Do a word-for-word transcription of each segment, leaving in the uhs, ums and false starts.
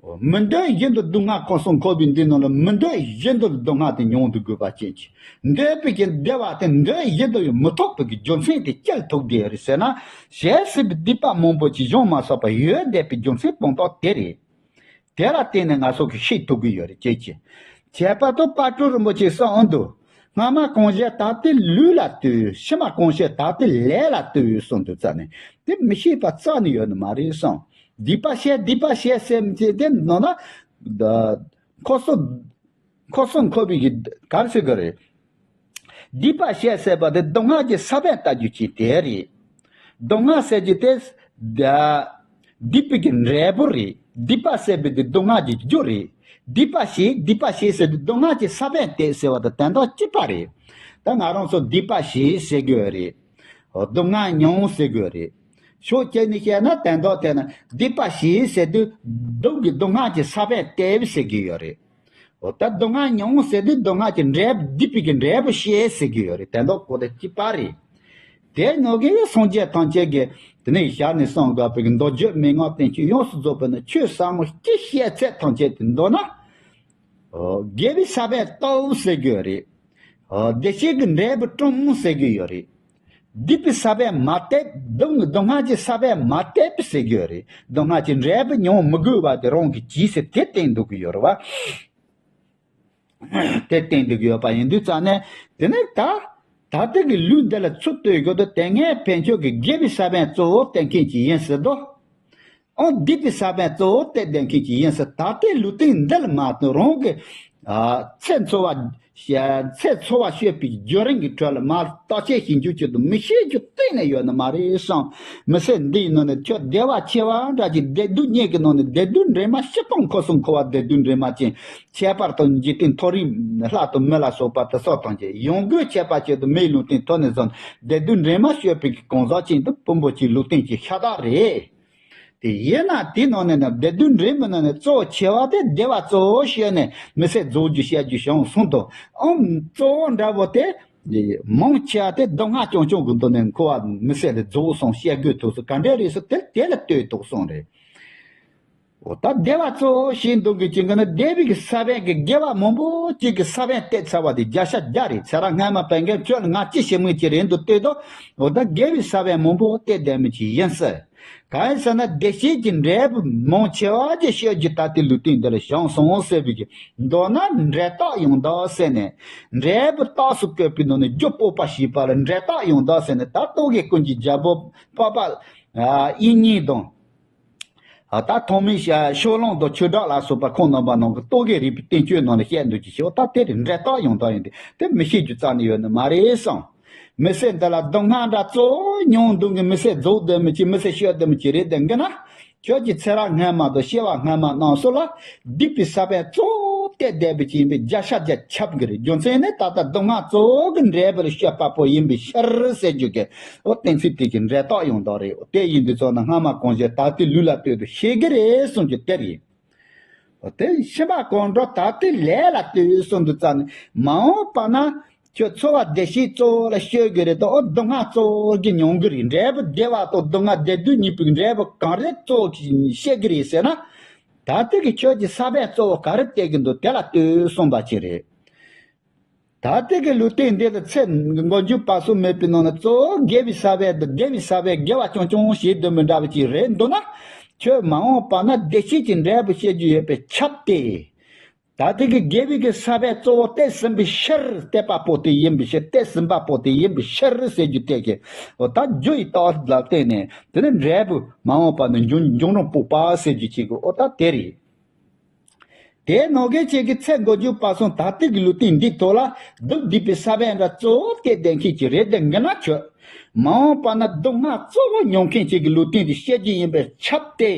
མི་འདོད་བཞིན་དུ་སྡུག་བསྔལ་ཁམས་གསུམ་འཁོར་བའི་འདི་ནང་ལ་མི་འདོད་བཞིན་དུ་སྡུག་བསྔལ་དེ་མྱོང་དུ་དགོས་པ་ཅན་གྱི། འདོད་པའི་གི་བདེ་བ་དེ་འདོད་བཞིན་དུ་མི་ཐོབ་པའི་གི་རྒྱུ་མཚན་དེ་ཅི་ལ་ཐུག་དེ་རེད་ཟེར་ན། ཞེས་སྲིད་པའི་སྡིག་པ་མང་པོ་ཅིག་སྦྱོང་མ་ཚར་བར་ཡོད་བསྡད་པའི་རྒྱུ་མཚན་དོན་དག་དེ་རེད། དེ་ལ་བརྟེན་ནས་ང་ཚོ་གིས་ཤེས་ཐུབ་ཀྱི་ཡོད་རེད་ཅེས་ཀྱི། ཁྱད་པར་དུ་དཔལ་སྤྲུལ་རིན་པོ་ཆེས་གསུངས་འདུག་སྔ་མ་གང་བྱས་ད་ལྟའི་ལུས་ལ་ལྟོས། ཕྱི་མ་གང་བྱས་ད་ལྟའི་ལས་ལ་ལྟོས་གསུངས་འདུག་རྩ་ནས་དེ་མི་ཤེས་པ་རྩ་ནས་ཡོད་ནི་མ་རེད་གསུངས། སྡིག་པ་བྱས་སྡིག་པ་བྱས་ཟེར་མི་བྱེད་དེ་ནང་ན། ཁོ་སོ། ཁོ་སོ་འཁོར་བའི་གི་གར་ཟེར་གི་རེད། སྡིག་པ་བྱས་ཟེར་བ་དེ་སྡུག་བསྔལ་གྱི་ས་བོན་ལྟ་རྒྱུ་ཅིག་དེ་རེད། སྡུག་བསྔལ་ཟེར་རྒྱུ་དེ། ད། སྡིག་པའི་གི་འབྲས་བུ་རེད། སྡིག་པ་ཟེར་བའི་དེ་སྡུག་བསྔལ་གྱི་རྒྱུ་རེད། སྡིག་པ་བྱས་སྡིག་པ་བྱས་ཟེར་དུས་སྡུག་བསྔལ་གྱི་ས་བོན་དེ་ཟེར་བ་དང་དོན་དག་གཅིག་པ་རེད། ད་ང་རང་ཚོ་སྡིག་པ་བྱས་ཟེར་དགོས་རེད། སྡུག་བསྔལ་མྱོང་ཟེར་དགོས་རེད། ཕྱོགས་གཅིག་ནས་བཤད་ན་དོན་དག་དེ་ནི་སྡིག་པ་བྱས་ཟེར་དུས་སྡུག་གི་སྡུག་བསྔལ་གྱི་ས་བོན་དེ་ཟེར་གྱི་ཡོད་རེད། འོ་ད་སྡུག་བསྔལ་མྱོང་ཟེར་དུས་སྡུག་བསྔལ་གྱི་འབྲས་བུ་སྡིག་པའི་གི་འབྲས་བུ་བྱས་ཟེར་གྱི་ཡོད་རེད། དོན་དག་གོ་བདེ་གཅིག་པ་རེད། དེ་ནང་གི་སངས་རྒྱས་ཐམས་ཅད་ཀྱིས་དེ་ནས་ཞལ་ནས་གསུངས་དགོས་པའི་གི་མདོ་རྒྱུད་མན་ངག་བསྟན་བཅོས་ཡོངས་སུ་རྫོགས་པ་ནི་ཆོས་ཟབ་མོ་སྤྱི་བཤད་ཚད་ཐམས་ཅད་དུ་མདོར་ན། འོ་དགེ་བའི་ས་བོན་ལྟ་བུ་ཟེར་གྱི་ཡོད་རེད། འོ་བདེ་གཤེགས་ཀྱི་འབྲས་བུ་བཀྲོམ་ཟེར་གྱི་ཡོད་རེད། སྡིག་པའི་ས་བོན་མ་དེད་སྡུག་སྡུག་བསྔལ་གྱི་ས་བོན་མ་དེད་པ་ཟེར་གྱི་ཡོད་རེད། སྡུག་བསྔལ་གྱི་འབྲས་བུ་མྱོང་མི་དགོས་པ་དེ་རང་གིས་གྱིས་ཟེར་དེ་བསྟན་འདུག་གི་ཡོད་རེད་བ། དེ་བསྟན་འདུག་གི་ཡོད་པ་ཡིན་དུས་ཙང་ནས་དེ་ནས་ད། ད་ལྟ་གི་ལུས་འདི་ལ་ཚུར་ལྟོས་དགོས་དུས་དེ་སྔའི་ཕན་ཆོད་ཀྱི་དགེ་བའི་ས་བོན་གཙོ་བོ་བསྟེན་མཁན་ཅིག་ཡིན་སྲིད་དོ། ཨོ་སྡིག་པའི་ས་བོན་གཙོ་བོ་དེ་ལྡན་མཁན་ཅིག་ཡིན་ཟེར། ད་ལྟའི་ལུས་རྟེན་འདི་ལ་མ་ལྟོས་རང་གི། ཨ་ཚེ་འཚོ་བ། ཚེ་འཚོ་བ་སྤྱོད་པའི་བརྒྱུད་རིམ་གྱི་ཁྲོད་ལ་མ་བརྟག་དཔྱད་བྱེད་རྒྱུ་ཆེད་དུ་མི་ཤེས་རྒྱུ་གཏན་ནས་ཡོད་ནི་མ་རེད་བསམ། མི་ཚེ་འདིའི་ནང་ནས་ཁྱོད་བདེ་བ་ཆེ་བ་འདྲ་ཅིག་བདེ་སྡུག་གཉིས་ཀྱི་ནང་ནས་བདེ་སྡུག་འདྲེས་མ་སྤྱིར་བཏང་ཁམས་གསུམ་འཁོར་བ་བདེ་སྡུག་འདྲེས་མ་ཅན། ཁྱད་པར་དུ་འཇིག་རྟེན་མཐོ་རིས་ལྷ་དང་མི་ལ་སོགས་པ་དེ་ཚོ་དང་བཅས་ཡོངས་སྒོས་ཁྱད་པར་ཆེད་དུ་མིའི་ལུས་རྟེན་ཐོག་ནས་བཟུང་བདེ་སྡུག་འདྲེས་མ་སྤྱོད་པའི་གང་ཟག་ཅན་དུ་བུ་མོ་གཅིག་ལུས་རྟེན་གྱི་ཤ་སྟག་རེད། དེ་ཡིན་ན་དེའི་ནང་ནས་ནི་བདེ་སྡུག་འདྲེས་མའི་ནང་ནས་གཙོ་ཆེ་བ་དེ་བདེ་བ་གཙོ་བོ་བཤད་ནས་མི་ཚེ་རྫོགས་རྒྱུ་བཤད་རྒྱུ་བྱུང་སོང་དང་། ཨང་གཙོ་བོ་འདྲ་བོ་དེ་མང་ཆེ་བ་དེ་སྡུག་བསྔལ་རྐྱང་རྐྱང་གི་མདོ་ནས་འཁོར་བ་མི་ཚེ་ལས་རྫོགས་སོང་བཤད་དགོས་ཐུག་སོང་། ག་འདྲ་རེད་ཟེར་དེ་དེ་ལ་ལྟོས་ཐུག་སོང་རེད། འོ་ད་བདེ་བ་གཙོ་བོ་ཞིག་འདུག་གི་ཅིང་གི་ནི་བདེ་བའི་གི་ས་བོན་གི་དགེ་བ་མང་པོ་གཅིག་གི་ས་བོན་གཏད་ཚར་བ་དེ་བརྒྱ་ཆ་བརྒྱ་རེད། ཚེ་རབས་སྔ་མ་བན་རྒན་ཁྱོད་ལ་ང་ཅི་ཞིག་མིན་ཅི་རེད་འདུག་ལྟོས་དོ། འོ་ད་དགེ་བའི་ས་བོན་མང་པོ་གཏད་བསྡད་མི་ཅིག་ཡིན་ཟེར། གང་ཡིན་ཟེར་ན་བདེ་གཤེགས་ཀྱི་འབྲས་བུ་མང་ཆེ་བ་ཅིག་སྤྱོད་རྒྱུ་ད་ལྟའི་ལུས་རྟེན་འདི་ལ་བྱུང་སོང་ཟེར་བའི་གི་མདོར་ན་འབྲས་རྟགས་ཡང་དག་ཟེར་ནས་འབྲས་བུ་རྟགས་སུ་བཀོད་པའི་ནང་ནས་རྒྱུ་སྤོབས་པ་ཞེས་པ་ལ་འབྲས་རྟགས་ཡང་དག་ཟེར་ནས་ད་རྟོག་གེ་ཀུན་གྱི་རྒྱལ་པོ་འཕགས་པ་དབྱིག་གཉེན་དང་། ད་ཐོག་མའི་ཕྱོགས་གླང་དང་ཆོས་གྲགས་ལ་སོགས་པ་ཁོང་རྣམ་པ་ནང་གི་རྟོག་གེ་རིག་པའི་བསྟན་བཅོས་ནང་ལ་བཤད་འདུག་ཅི་ཞེ་པོ་ད་དེ་རིགས་འབྲས་རྟགས་ཡང་དག་ཡིན་ཏེ་དེ་མི་ཤེས་རྒྱུ་རྩ་ནས་ཡོད་ནི་མ་རེད་བསམ། མི་ཚེ་འདི་ལ་སྡུག་བསྔལ་འདྲ་གཙོ་བོ་མྱོང་འདུག་གི་མི་ཚེ་རྫོགས་བསྡད་མི་ཅི་མི་ཚེ་སྐྱོལ་བསྡད་མི་ཅི་རེད་དེ་འགི་ན། ཁྱོད་ཀྱི་ཚེ་རབས་སྔ་མ་དང་སྐྱེ་བ་སྔ་མ་རྣམས་སུ་ལ་སྡིག་པའི་ས་བོན་གཙོ་བོ་གཏད་བསྡད་པའི་ཅི་ཡིན་པས་བརྒྱ་ཆ་བརྒྱ་ཁྱབ་གི་རེད། རྒྱུ་མཚན་ནི་ད་ལྟ་སྡུག་བསྔལ་གཙོ་བོ་གི་འབྲས་བུ་ལ་སྤྱོད་པ་པོ་ཡིན་པའི་ཕྱིར་ཟེར་རྒྱུ་གི་འོ་གཏན་ཚིགས་དེ་གི་འབྲས་རྟགས་ཡང་དག་རེད། འོ་དེ་ཡིན་དུས་ཙང་ན་སྔ་མ་གང་བྱས་ད་ལྟའི་ལུས་ལ་ལྟོས་དུ་ཤེས་གི་རེད་གསུངས་རྒྱུ་དེ་རེད། དེ་ཕྱི་མ་གང་འགྲོ་ད་ལྟའི་ལས་ལ་ལྟོས་གསུངས་དུས་ཙང་ནས་མ་འོངས་པ་ན་ཁྱོད་འཚོ་བ་བདེ་གཤེགས་གཙོ་བོ་ལ་སྤྱོད་དགོས་རེད་དོ། འོ་སྡུག་བསྔལ་གཙོ་བོ་གི་མྱོང་གི་རེད། འབྲས་བུ་བདེ་བ་དང་སྡུག་བསྔལ་བདེ་སྡུག་གཉིས་པོའི་འབྲས་བུ་གང་རེད་གཙོ་བོ་གི་བཤད་གི་རེད་ཟེར་ན། ད་ལྟའི་གི་ཁྱོད་ཀྱི་ས་བོན་གཙོ་བོ་ག་རེ་བལྟས་གི་འདུག་དེ་ལ་ལྟོས་གསུངས་པ་ཅིག་རེད། ད་ལྟའི་གི་ལུས་རྟེན་འདི་ལ་ཚེ་མགོ་མཇུག་བར་གསུམ་མེད་པའི་ནང་ན་གཙོ་བོ་དགེ་བའི་ས་བོན་དང་བདེ་བའི་ས་བོན་དགེ་བ་རྐྱང་རྐྱང་ཞིག་འདོན་པ་འདྲ་བ་ཅིག་རེད་འདུག་ན། ཁྱོད་མ་འོངས་པ་ན་བདེ་སྐྱིད་ཀྱི་འབྲས་བུ་བཤད་རྒྱུ་ཡོད་པས་ཁྱབ་སྟེ། ད་ལྟའི་གི་དགེ་བའི་གི་ས་བོན་གཙོ་བོ་གཏད་ཟིན་པའི་ཕྱིར་གཏད་པ་པོ་དེ་ཡིན་པའི་ཕྱིར་གཏད་ཟིན་པ་པོ་དེ་ཡིན་པའི་ཕྱིར་ཟེར་རྒྱུ་དེ་གི་འོ་ད་རྒྱུ་ཡི་རྟགས་ལ་བརྟེན་ནས་དེ་ནི་འབྲས་བུ་མ་འོངས་པ་ན་འབྱུང་འབྱུང་རུང་སྤོབས་པ་ཟེར་རྒྱུ་ཅིག་གི་འོ་ད་དེ་རེད། དེའི་ནང་གི་ཅིག་གི་ཚེ་མགོ་མཇུག་བར་གསུམ་ད་ལྟའི་གི་ལུས་རྟེན་འདིའི་ཐོག་ལ་སྡུག་སྡིག་པའི་ས་བོན་འདྲ་གཙོ་བོ་གཏད་བསྡད་མཁན་ཅིག་རེད་དེ་འགི་ན་ཁྱོད་མ་འོངས་པ་ན་སྡུག་བསྔལ་གཙོ་བོ་མྱོང་མཁན་ཅིག་གི་ལུས་རྟེན་དེ་བཤད་རྒྱུ་ཡིན་པས་ཁྱབ་སྟེ།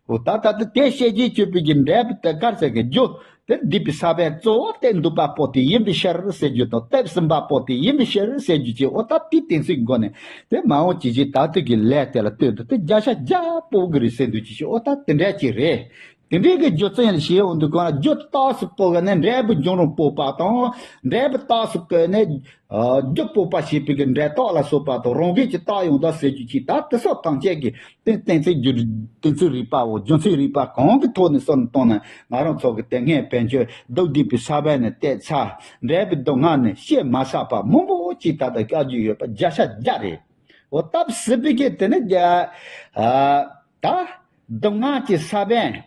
འོ་ད་ད་ལྟ་དེ་བཤད་རྒྱུ་བཅུག་པའི་གི་འབྲས་བུ་དེ་གར་ཟེར་གི་རྒྱུ་དེ་སྡིག་པའི་ས་བོན་གཙོ་བོ་གཏད་འདུག་པ་པོ་དེ་ཡིན་པའི་ཕྱིར་ཟེར་རྒྱུ་དང་གཏད་ཟིན་པ་པོ་དེ་ཡིན་པའི་ཕྱིར་ཟེར་རྒྱུ་ཅིག་འོ་ད་དེའི་གཏན་ཚིགས་སྒོ་ནས་དེ་མ་འོངས་ཅི་བྱེད་ད་ལྟའི་གི་ལས་དེ་ལ་ལྟོས་དུ་དེ་བརྒྱ་ཆ་བརྒྱ་སྤོབས་གི་རེད་ཟེར་འདུག་ཅི་ཞིག་འོ་ད་དེ་འདྲ་ཅིག་རེད། དེ་འདྲའི་གི་རྒྱུ་མཚན་ཞིག་ཡོང་དུས་གང་ལ་རྒྱུ་རྟགས་སུ་བཀོད་ནས་འབྲས་བུ་འབྱུང་རུང་སྤོབས་པ་དང་། འབྲས་བུ་རྟགས་སུ་བཀོད་ནས་ཨ་རྒྱུ་སྤོབས་པ་བྱེད་པའི་གི་འབྲས་རྟགས་ལ་སོགས་པ་དང་། རང་གི་གི་རྟགས་ཡང་དག་ཟེར་རྒྱུ་ཅིག་ད་དེ་སོགས་ཐམས་ཅད་ཀྱི་གཏན་གཏན་ཚིག་རྒྱུ་གཏན་ཚིགས་རིག་པའོ། རྒྱུ་མཚན་རིག་པ་གང་གི་ཐོག་ནས་བསམ་བློ་བཏང་ན། ང་རང་ཚོ་གི་དེ་སྔའི་བན་ཆོས་མདོ་སྡུད་པའི་ས་བོན་ནས་བལྟས་ཚར། འབྲས་བུ་སྡུག་བསྔལ་ནི་བཤད་མ་ཟ་བ་མང་པོ་ཅིག་ད་ལྟ་བཀའ་བརྒྱུད་ཡོད་པ་བརྒྱ་ཆ་བརྒྱ་རེད། འོ་སྟབས་ཟིན་པའི་གི་དེ་ནི་རྒྱ་ཨ་ད་སྡུག་བསྔལ་གྱི་ས་བོན།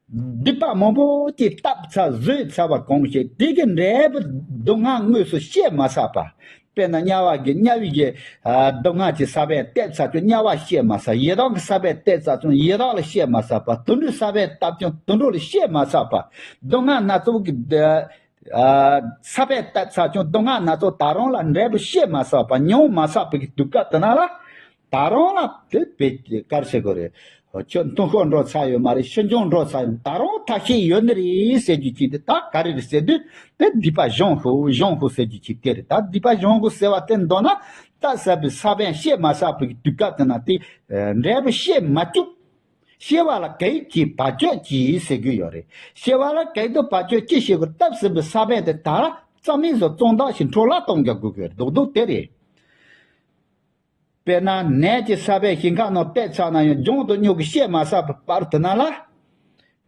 སྡིག་པ་མང་པོ་ཅིག་བཏབ་ཚར་བཟོས་ཚར་བ་གང་ཞིག་དེ་གི་འབྲས་བུ་སྡུག་བསྔལ་དངོས་སུ་བཤད་མ་ཟ་བ། དཔེར་ན་དམྱལ་བ་གི་དམྱལ་བའི་གི་ཨ་སྡུག་བསྔལ་གྱི་ས་བོན་བཏབ་ཚར་ཀྱང་དམྱལ་བ་བཤད་མ་ཟ། ཡི་དྭགས་ཀྱི་ས་བོན་བཏབ་ཚར་ཀྱང་ཡི་དྭགས་ལ་བཤད་མ་ཟ་བ། དུད་འགྲོའི་ས་བོན་བཏབ་ཀྱང་དུད་འགྲོ་ལ་བཤད་མ་ཟ་བ། སྡུག་བསྔལ་སྣ་ཚོགས་ཀྱི་ཨ་ས་བོན་བཏབ་ཚར་ཀྱང་སྡུག་བསྔལ་སྣ་ཚོགས་ད་རུང་ལ་འབྲས་བུ་བཤད་མ་ཟ་བ། མྱོང་མ་ཟ་བའི་གི་དུས་སྐབས་དེ་ན་ལ། ད་རུང་ལ་དེ་བེད་ཀར་བྱེད་དགོས་རེད། ཁྱོད་མཐོང་ཤོས་འགྲོ་ཚར་ཡོད་མ་རེད། ཕྱིས་འབྱུང་འགྲོ་ཚར་ཡོད། ད་རུང་ཐ་ཤལ་ཡོད་ནི་རེད་ཟེར་རྒྱུ་ཅིག་དེ་ད་ག་རེ་རེད་ཟེར་དུས། དེ་སྡིག་པ་སྦྱོང་ཤོག་སྦྱོང་ཤོག་ཟེར་རྒྱུ་ཅིག་དེ་རེད། ད་སྡིག་པ་སྦྱོང་དགོས་ཟེར་བ་དེ་མདོར་ན་ད་ཟབ་པའི་ས་བོན་བཤད་མ་ཟ་བའི་དུས་སྐབས་དེ་ན་དེ་འབྲས་བུ་བཤད་མ་བཅུག་བཤད་པ་ལ་གེགས་ཀྱི་བར་ཆད་ཀྱིས་ཟེར་གྱི་ཡོད་རེད། བཤད་པ་ལ་གེགས་དང་བར་ཆད་ཅི་བྱེད་དགོས། སྟབས་ཟིན་པའི་ས་བོན་དེ་ད་རྩ་མེད་བཟོ་བཙོང་བདག་ཞིག་འཕྲོ་བརླག་གཏོང་རྒྱག་དགོས་ཀྱི་རེད། རྡོག་རྡོག་དེ་རེད། དཔེར་ན་ནས་ཀྱི་ས་བོན་ཞིང་ཁ་ནང་བཏབ་ཚར་ན་ཡང་ལྗོངས་དང་སྨྱུག་གི་བཤད་མ་ཟ་བར་དུ་ན་ལ།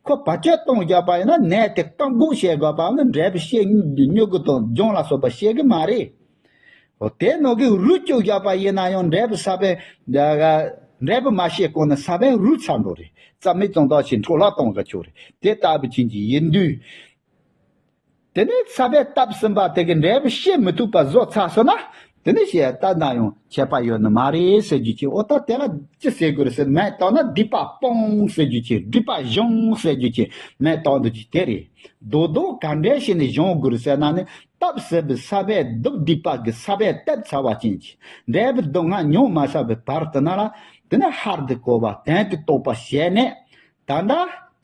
ཁོ་བར་ཆད་གཏོང་བཞག་པ་ཡིན་ན་ནས་དེ་བཀག་འགོག་བྱེད་དགོས་པ་ནི་འབྲས་བུ་བཤད་སྨྱུག་གུ་དང་ལྗོངས་ལ་སོགས་པ་བཤད་གི་མ་རེད། འོ་དེ་ནང་གི་རུལ་བཅུག་བཞག་པ་ཡིན་ན་ཡང་འབྲས་བུ་ས་བོན་འབྲས་བུ་མ་བཤད་གོང་ནས་ས་བོན་རུལ་ཚར་འགྲོ་རེད། རྩ་མེད་བཙོང་བདག་ཞིག་འཕྲོ་བརླག་གཏོང་གི་ཆོག་རེད། དེ་ལྟ་བུ་ཅན་གྱི་ཡིན་དུས། དེ་ནས་ས་བོན་བཏབ་ཟིན་པ་དེ་གི་འབྲས་བུ་བཤད་མི་ཐུབ་པ་བཟོ་ཚར་སོང་ན། དེ་ནས་བཤད་ལྟ་ན་ཡང་ཁྱད་པར་ཡོད་ནི་མ་རེད་ཟེར་རྒྱུ་ཅིག་འོ་ད་དེ་ལ་ཅི་ཟེར་དགོས་རེད་ཟེར་ན། མེད་བཏང་ན་སྡིག་པ་སྤོང་ཟེར་རྒྱུ་ཅིག་སྒྲིབ་པ་སྦྱོང་ཟེར་རྒྱུ་ཅིག་མེད་བཏང་འདུག་ཅིག་དེ་རེད། རྡོག་རྡོག་ག་འདྲ་བྱས་ནས་སྦྱོང་དགོས་རེད་ཟེར་ན་ནི། སྟབས་ཟིན་པའི་ས་བོན་སྡུག་སྡིག་པ་གི་ས་བོན་བཏབ་ཚར་བ་ཅན་གྱི་འབྲས་བུ་སྡུག་བསྔལ་མྱོང་མ་ཚར་བའི་བར་དུ་ན་ལ། དེ་ནས་ཧར་དུ་གོ་བ་དོན་དུ་རྟོགས་པ་བྱས་ནས། ད་ལྟ་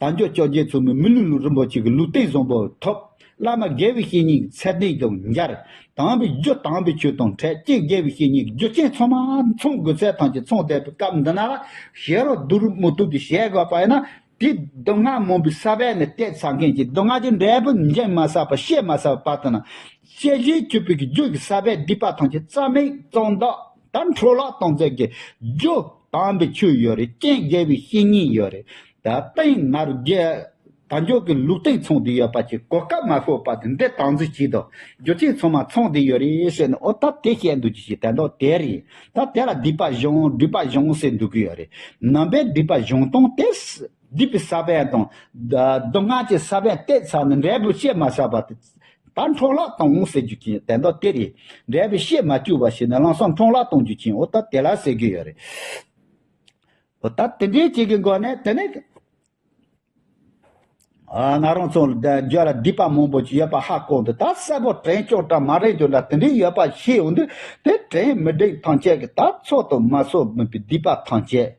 དལ་འབྱོར་བཅོ་བརྒྱད་མཚུངས་མེད་མི་ལུས་ལུས་རིན་པོ་ཆེ་གི་ལུས་རྟེན་བཟང་པོ་ཐོབ། བླ་མ་དགེ་བའི་བཤེས་གཉེན་གྱི་ཚད་ལྡན་དང་མཇལ། དམ་པའི་རྒྱུ་དམ་པའི་ཆོས་དང་འཕྲད། རྐྱེན་དགེ་བའི་བཤེས་གཉེན་གྱི་རྒྱུ་རྐྱེན་ཚང་མ་ཚང་དགོས་ཚད་ཐམས་ཅད་ཚང་བསྡད་པའི་སྐབས་འདི་ན་ལ། ཤེས་རབ་སྡུག་རུས་མུ་མཐུད་དུ་བྱེད་དགོས་པ་ཡིན་ན། དེ་སྡུག་བསྔལ་མུན་པའི་ས་བོན་ནས་བཏབ་ཚར་མཁན་གྱི་སྡུག་བསྔལ་གྱི་འབྲས་བུ་འབྱིན་མ་ཟ་བར་བཤད་མ་ཟ་བར་བར་དུ་ན། བཤད་བཞིན་གྱུར་པའི་རྒྱུ་གི་ས་བོན་སྡིག་པ་ཐམས་ཅད་རྩ་མེད་བཙོང་བདག་ད་འཕྲོ་བརླག་གཏོང་མཛད་ཀྱི་རྒྱུ་དམ་པའི་ཆོས་ཡོད་རེད། རྐྱེན་དགེ་བའི་བཤེས་གཉེན་ཡོད་རེད། ད་རྟེན་ང་རྒྱལ་དལ་འབྱོར་གྱི་ལུས་རྟེན་ཚང་དུ་ཡོད་པ་ཅིག་གོ་སྐབས་མ་ཤོར་བར་དུ་འདི་དམ་འཛིན་བྱེད་དོ། རྒྱུ་རྐྱེན་ཚང་མ་ཚང་དུ་ཡོད་རེད་ཟེར་ནས། འོ་ད་དེ་བཤད་འདུག་ཅི་ཞིག་དོན་དག་དེ་རེད། ད་དེ་ལ་སྡིག་པ་སྦྱོང་སྒྲིབ་པ་སྦྱོང་ཟེར་འདུག་གི་ཡོད་རེད། ནང་པའི་སྡིག་པ་སྦྱོང་སྟངས་དེ། སྡིག་པའི་ས་བོན་དང་། སྡུག་བསྔལ་གྱི་ས་བོན་བཏབ་ཚར་ནས་འབྲས་བུ་བཤད་མ་ཟ་བ་དེ། ད་འཕྲོ་བརླག་གཏོང་ཟེར་རྒྱུ་ཅན་དོན་དག་དེ་རེད། འབྲས་བུ་བཤད་མ་བཅུག་པ་ཞིག་ནས་ལམ་སང་འཕྲོ་བརླག་གཏོང་རྒྱུ་ཅན་འོ་ད་དེ་ལ་ཟེར་གྱི་ཡོད་རེད། འོ་ད་དེ་འདྲའི་ཅིག་གི་སྒོ་ནས་དེ་ནས། ཨ་ང་རང་ཚོ་རྒྱུད་ལ་སྡིག་པ་མང་པོ་ཅིག་ཡོད་པ་ཧ་གོ་འདུག་ད་གསལ་པོ་དྲན་ཆོག་དྲ་མ་རེད་འདུག་ལ། དེ་འདྲའི་ཡོད་པ་ཤེས་ཡོང་དུས་དེ་དྲན་མི་དྲན་ཐམས་ཅད་ཀྱི་ད་ཚོགས་དུ་མ་སོགས་མིན་པའི་སྡིག་པ་ཐམས་ཅད།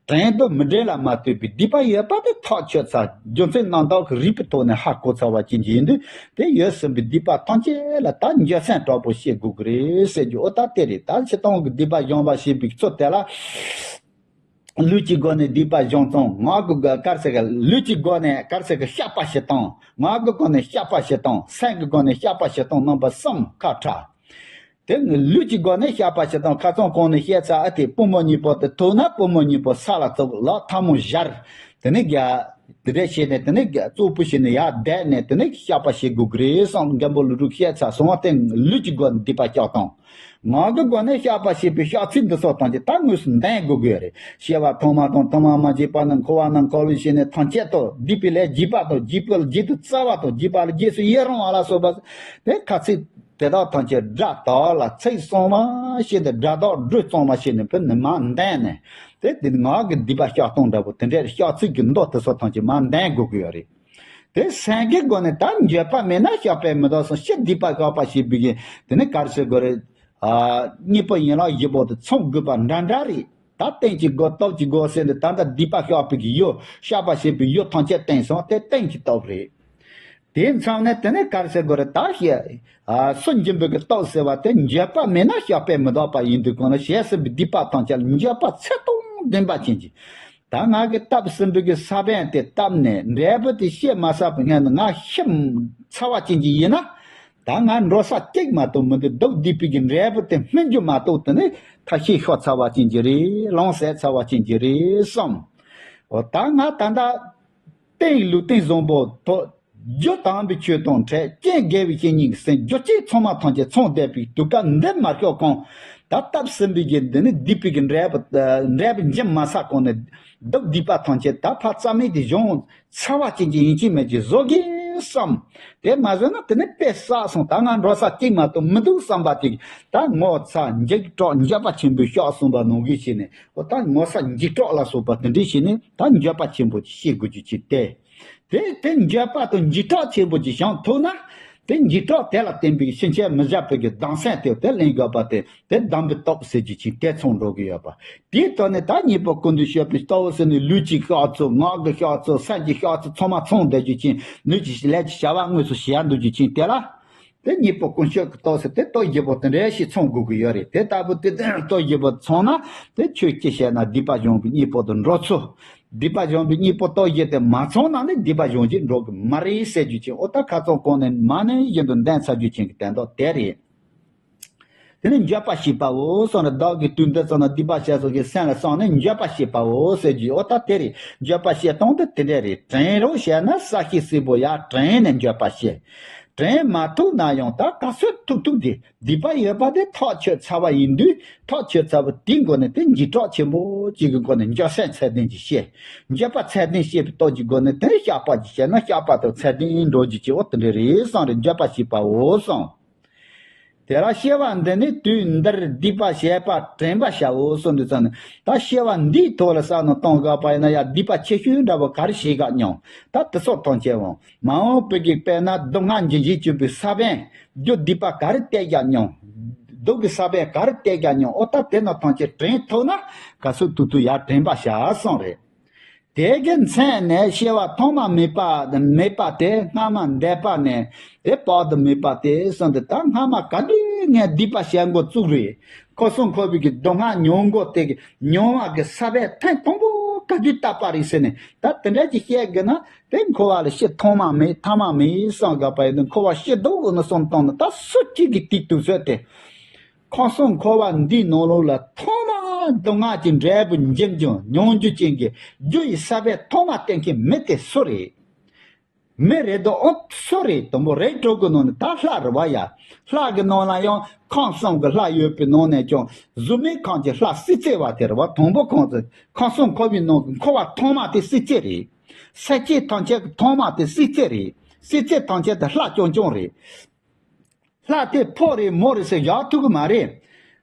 དྲན་དུ་མི་དྲན་ལ་མ་ལྟོས་པའི་སྡིག་པ་ཡོད་པ་དེ་ཐག་ཆོད་ཚར། རྒྱུ་མཚན་རྣམ་དག་གི་རིགས་པའི་ཐོག་ནས་ཧ་གོ་ཚར་བ་ཅན་གྱི་ཡིན་དུས། དེ་ཡོད་ཟིན་པའི་སྡིག་པ་ཐམས་ཅད་ལ་ད་འགྱོད་སེམས་དྲག་པོ་བྱེད་དགོས་ཀྱི་རེད་ཟེར་རྒྱུ་འོ་ད་དེ་རེད། ད་སྤྱིར་བཏང་གི་སྡིག་པ་སྦྱོང་བ་ཞེས་པའི་ཚུལ་དེ་ལ། ལུས་ཀྱི་སྒོ་ནས་སྡིག་པ་སྦྱོང་སྟངས། ངག་གི་སྒོ་གར་ཟེར་གི་ལུས་ཀྱི་སྒོ་ནས་གར་ཟེར་གི་བཤགས་པ་བྱེད་སྟངས། ངག་གི་སྒོ་ནས་བཤགས་པ་བྱེད་སྟངས། སེམས་ཀྱི་སྒོ་ནས་བཤགས་པ་བྱེད་སྟངས་རྣམ་པ་གསུམ་ཁ་ཕྲལ། དེ་ནི་ལུས་ཀྱི་སྒོ་ནས་བཤགས་པ་བྱེད་སྟངས་ཁ་སང་གོང་ནས་བཤད་ཚར། ཨ་དེ་པུས་མོ་གཉིས་པོ་དེ་ཐུག་ན་པུས་མོ་གཉིས་པོ་ས་ལ་བཙུགས། ལག་ཐལ་མོ་སྦྱར། དེ་ནས་རྒྱ་དེ་འདྲ་བྱས་ནས་དེ་ནས་རྒྱ་གཙུག་ཕུད་བྱས་ནས་ཡར་བསྡད་ནས་དེ་ནས་བཤགས་པ་བྱེད་དགོས་ཀྱི་རེད་བསམ། མགོན་པོ་ཀླུ་སྒྲུབ་བཤད་ཚར་སོང་བ་དེ་ལུས་ཀྱི་སྒོ་ནས་སྡིག་པ་བཤགས་སྟངས། ངག་གི་སྒོ་ནས་བཤགས་པ་བྱས་པའི་བཤགས་ཚིག་འདི་ཚོ་ཐམས་ཅད་ད་དངོས་སུ་འདོན་དགོས་ཀྱི་ཡོད་རེད། བྱས་པ་ཐོག་མ་དང་ཐོག་མ་མ་བྱས་པ་ནི། འཁོར་བ་ན་འཁོར་བའི་ཞེན་ནས་ཐམས་ཅད་དོ། སྡིག་པའི་ལས་བགྱིས་པ་དང་། བགྱིས་པའི་ལས་བགྱིས་ཏེ་བརྩམས་པ་དང་། བགྱིས་པ་ལས་རྗེས་སུ་ཡི་རང་བ་ལ་སོགས་པ། དེ་ཁ་ཚིག་དེ་དག་ཐམས་ཅད་སྒྲ་དག་ལ་ཚིག་གཙང་མ་བྱས་ཏེ་སྒྲ་དག་སྒྲོས་གཙང་མ་བྱས་ནས་བུ་ནི་མར་འདོན་ནས། དེ་དེ་ངག་གི་སྡིག་པ་བཤགས་སྟངས་འདྲ་པོ་དེ་འདྲའི་བཤགས་ཚིག་གི་མདོ་དེ་ཚོ་ཐམས་ཅད་མར་འདོན་དགོས་ཀྱི་ཡོད་རེད། དེ་སེམས་ཀྱི་སྒོ་ནས་ད་འགྱོད་པ་མེད་ན་བཤགས་པས་མི་འདག་གསུངས། སྤྱིར་སྡིག་པ་བཤགས་པ་ཞེས་པའི་གི་དེ་ནི་ག་རེ་ཟེར་དགོས་རེད། ཨ་གཉིས་པོ་ཡན་ལག་བཞི་པོ་དེ་ཚང་དགོས་པ་འདྲ་འདྲ་རེད། ད་རྟེན་གྱི་སྒོ་སྟོབས་ཀྱི་སྒོ་ཟེར་ནས་ད་ལྟ་སྡིག་པ་བཤགས་པའི་གི་ཡུལ། བཤགས་པ་ཞེས་པའི་ཡུལ་ཐམས་ཅད་བསྟན་སོང་། དེ་རྟེན་གྱི་སྟོབས་རེད། དེའི་མཚམས་ནས་དེ་ནི་ག་རེ་ཟེར་དགོས་རེད། ད་ཞེས་ཨ་སུན་འབྱིན་པའི་གི་སྟོབས་ཟེར་བ་དེ་འགྱོད་པ་མེད་ན་བཤགས་པས་མི་འདག་པ་ཡིན་དུས་གང་ལ་བྱས་ཟིན་པའི་སྡིག་པ་ཐམས་ཅད་ལ་འགྱོད་པ་ཚད་དང་ལྡན་པ་ཅན་གྱི། ད་ང་གི་བཏབ་ཟིན་པའི་གི་ས་བོན་དེ་བཏབ་ནས་འབྲས་བུ་དེ་སྐྱེས་མ་ཚར་བའི་སྔོན་དུ་ང་ཤི་ཚར་བ་ཅན་གྱི་ཡིན་ན། ད་ང་འགྲོ་ས་གཅིག་མ་གཏོགས་མི་འདུག་སྡུག་བསྡུས་པའི་གི་འབྲས་བུ་དེ་སྨིན་རྒྱུ་མ་གཏོགས་དེ་ནི་ཐབས་ཤེས་ཤོར་ཚར་བ་ཅན་གྱི་རེད། ལོང་ཟད་ཚར་བ་ཅན་གྱི་རེད་བསམ། འོ་ད་ང་ད་ལྟ་བསྟན་ལུགས་བསྟན་བཟང་པོ་ཐོག་རྒྱུ་དམ་པའི་ཆོས་དང་འཕྲད། རྐྱེན་དགེ་བའི་བཤེས་གཉེན་གྱི་སེམས། རྒྱུ་རྐྱེན་ཚང་མ་ཐམས་ཅད་ཚང་བསྡད་པའི་དུས་སྐབས་འདི་མ་ཤོར་གོང་། ད་བཏབ་ཟིན་པའི་གི་འདི་ནི་བསྡུས་པའི་གི་འབྲས་བུ་འབྲས་བུ་འབྱིན་མ་ཚར་གོང་ནས་སྡུག་བསྡུས་པ་ཐམས་ཅད་ད་ཕར་རྩ་མེད་དུ་བྱུང་ཚར་བ་ཅན་གྱི་ཡིན་གཅིག་མིན་གཅིག་བཟོ་དགོས་བསམ། དེ་མ་བཟོས་ན་དེ་ནི་དཔེ་བསགས་སོང་། ད་ང་འགྲོ་ས་གཅིག་མ་གཏོགས་མི་འདུག་བསམ་པ་ཅིག་ད་ངོ་ཚ་འཇིགས་སྐྲག་འགྱོད་པ་ཆེན་པོས་བཤགས་སོང་བ་ནང་བཞིན་བྱས་ནས། འོ་ད་ངོ་ཚ་འཇིགས་སྐྲག་ལ་སོགས་པ་དེ་འདྲ་བྱས་ནས་ད་འགྱོད་པ་ཆེན་པོ་ཅིག་སྐྱེ་དགོས་རྒྱུ་ཅིག་སྟེ། དེ་དེ་འགྱོད་པ་དང་འཇིགས་སྐྲག་ཆེན་པོ་ཅིག་བྱུང་ཐུབ་ན། དེ་འཇིགས་སྐྲག་དེ་ལ་བརྟེན་པའི་ཕྱིན་ཆད་མི་བཞག་པའི་གི་སྡང་སེམས་དེ་དེ་ལེན་དགོས་པ་དེ་དེ་སྡོམ་པའི་སྟོབས་ཟེར་རྒྱུ་ཅིག་དེ་ཚང་འགྲོ་གི་ཡོད་པ། དེའི་ཐོག་ནས་ད་གཉེན་པོ་ཀུན་ཏུ་སྤྱོད་པའི་སྟོབས་ཟེར་ནས་ལུས་ཀྱི་བཤགས་ཚུལ། ངག་གི་བཤགས་ཚུལ། སེམས་ཀྱི་བཤགས་ཚུལ། ཚང་མ་ཚང་བསྡད་རྒྱུ་ཅིག་ལུས་ཀྱི་ལས་ཀྱི་བྱ་བ་དངོས་སུ་བྱེད་འདོད་རྒྱུ་ཅིག་དེ་ལ། དེ་གཉེན་པོ་ཀུན་སྤྱོད་ཀྱི་སྟོབས་ཟེར་དེ་སྟོབས་བཞི་པོ་དེ་འདྲ་ཞིག་ཚང་དགོས་ཀྱི་ཡོད་རེད། དེ་ལྟ་བུ་དེ་སྟོབས་བཞི་པོ་ཚང་ན་དེ་ཆོས་ཅི་བཤད་ན་སྡིག་པ་སྦྱོང་བའི་གཉེན་པོ་དང་འགྲོ་ཚུལ། སྡིག་པ་སྦྱོང་བའི་གཉེན་པོ་སྟོབས་བཞི་དེ་མ་ཚང་ན་ནི་སྡིག་པ་སྦྱོང་བྱེད་འགྲོ་གི་མ་རེད་ཟེར་རྒྱུ་ཅིག་འོ་ད་ཁ་ཚང་གོང་ནས་མ་ནས་བཞིན་དུ་འདོན་ཚར་རྒྱུ་ཅིག་གི་དོན་དག་དེ་རེད། དེ་ནི་འགྱོད་པ་བྱེད་པའོ་གསུངས་རེད། བདག་གིས་དུས་འདི་ཙམ་ན་སྡིག་པ་བྱས་སོ་ཞེས་སེམས་ལ་བསམས་ནས་འགྱོད་པ་བྱེད་པའོ་ཟེར་རྒྱུ་འོ་ད་དེ་རེད། འགྱོད་པ་བྱེད་སྟངས་དེ་དེ་འདྲ་རེད། དྲན་རོགས་བྱས་ན་ས་གཤིས་སྲིད་པོ་ཡར་དྲན་ནས་འགྱོད་པ་བྱེད། དྲན་མ་ཐུབ་ན་ཡང་ད་ག་ཚོད་ཐུབ་ཐུབ་དེ་སྡིག་པ་ཡོད་པ་དེ་ཐག་ཆོད་ཚར་བ་ཡིན་དུས། ཐག་ཆོད་ཚར་བ་དེའི་སྒོ་ནས་དེ་འཇིགས་སྐྲག་ཆེན་པོ་གཅིག་གི་སྒོ་ནས་འགྱོད་སེམས་ཚད་ལྡན་གྱིས་བྱེད། འགྱོད་པ་ཚད་ལྡན་བྱེད་པའི་སྟོབས་ཀྱི་སྒོ་ནས་དེ་བཤགས་པ་གྱིས་བྱས་ན་བཤགས་པ་དང་ཚད་ལྡན་འགྲོ་རྒྱུ་ཅིག་འོ་དེ་འདྲ་རེད་གསུངས་རེད། འགྱོད་པ་བྱེད་པའོ་གསུངས། དེ་ལ་སྐྱེ་བ་འདི་ནི་དུས་འདིར་སྡིག་པ་བྱས་པ་དྲན་པར་བྱའོ་གསུངས་དུས་ཙམ་ནས། ད་སྐྱེ་བ་འདིའི་ཐོག་ལ་བསམ་བློ་གཏོང་དགོས་པ་ཡིན་ན་ཡང་སྡིག་པ་ཆེ་ཤོས་འདྲ་བོ་ག་རེ་བྱེད་ག་མྱོང་། ད་དེ་ཚོ་མཐོང་ཆེན་འོང་། མ་འོངས་པའི་གི་དཔེར་ན་སྡུག་བསྔལ་འབྱིན་བྱེད་བཅུག་པའི་ས་བོན་རྒྱུ་སྡིག་པ་ག་རེ་བསྟེན་ཀྱང་མྱོང་། སྡུག་གི་ས་བོན་ག་རེ་བསྟེན་ཀྱང་མྱོང་འོ་ད་དེ་ནི་ཐམས་ཅད་དྲན་ཐུབ་ན་ག་ཚོད་ཐུབ་ཐུབ་ཡར་དྲན་པར་བྱ་གསུངས་རེད། དེ་གི་མཚན་ནས་སྐྱེ་བ་ཐོག་མ་མེད་པ་མེད་པ་དེ་སྔ་མ་འདས་པ་ནས་དེ་བར་དུ་མེད་པ་དེ་གསུངས་ཏེ། ད་སྔ་མ་ག་དུས་ངས་སྡིག་པ་བྱས་འགོ་བཙུགས་རེད། འཁོར་གསུམ་འཁོར་བའི་གི་སྡུག་བསྔལ་མྱོང་འགོ་དེ་གི་མྱོང་བ་གི་ས་བོན་ཐེངས་དང་པོ་ག་དུས་བཏབ་པ་རེད་ཟེར་ནས། ད་དེ་འདྲ་ཅིག་བཤད་དགོས་ན་དེ་འཁོར་བ་ལ་སྐྱེ་ཐོག་མ་མེད་ཐ་མ་མེད་བསམ་དགོས་པ་ཡིན་དུས། འཁོར་བ་སྐྱེ་སྡུག་ནི་གསུམ་བཏང་ནས་ད་སུ་གཅིག་གིས་དེའི་དུས་ཚོད་དེ། ཁམས་གསུམ་འཁོར་བ་འདིའི་ནང་ལོགས་ལ་ཐོག་མ་སྡུག་བསྔལ་གྱི་འབྲས་བུ་འབྱིན་རྒྱུ་མྱོང་རྒྱུ་ཅན་གྱི་རྒྱུ་ཡི་ས་བོན་ཐོག་མ་བསྟེན་མཁན་མི་དེ་སུ་རེད། མི་རེད་དོ། ཨོ་སུ་རེད། དང་པོ་རིགས་དྲུག་གི་ནང་ནས་ད་ལྷ་རེད་བ་ཡ། ལྷ་གི་ནང་ལ་ཡང་ཁམས་གསུམ་གྱི་ལྷ་ཡོད་པའི་ནང་ནས་ཀྱང་གཟུགས་མེད་ཁམས་ཀྱི་ལྷ་སྲིད་རྩེ་བ་དེ་རེད་བ། དང་པོ་ཁོང་ཚོ་ཁམས་གསུམ་འཁོར་བའི་ནང་གི་འཁོར་བ་ཐོག་མ་དེ་སྲིད་རྩེ་རེད། སེམས་ཅན་ཐམས་ཅད་ཀྱི་ཐོག་མ་དེ་སྲིད་རྩེ་རེད། སྲིད་རྩེ་ཐམས་ཅད་དེ་ལྷ་རྐྱང་རྐྱང་རེད། ལྷ་དེ་ཕོ་རེད་མོ་རེད་ཟེར་བཞག་ཐུབ་ཀྱི་མ་རེད།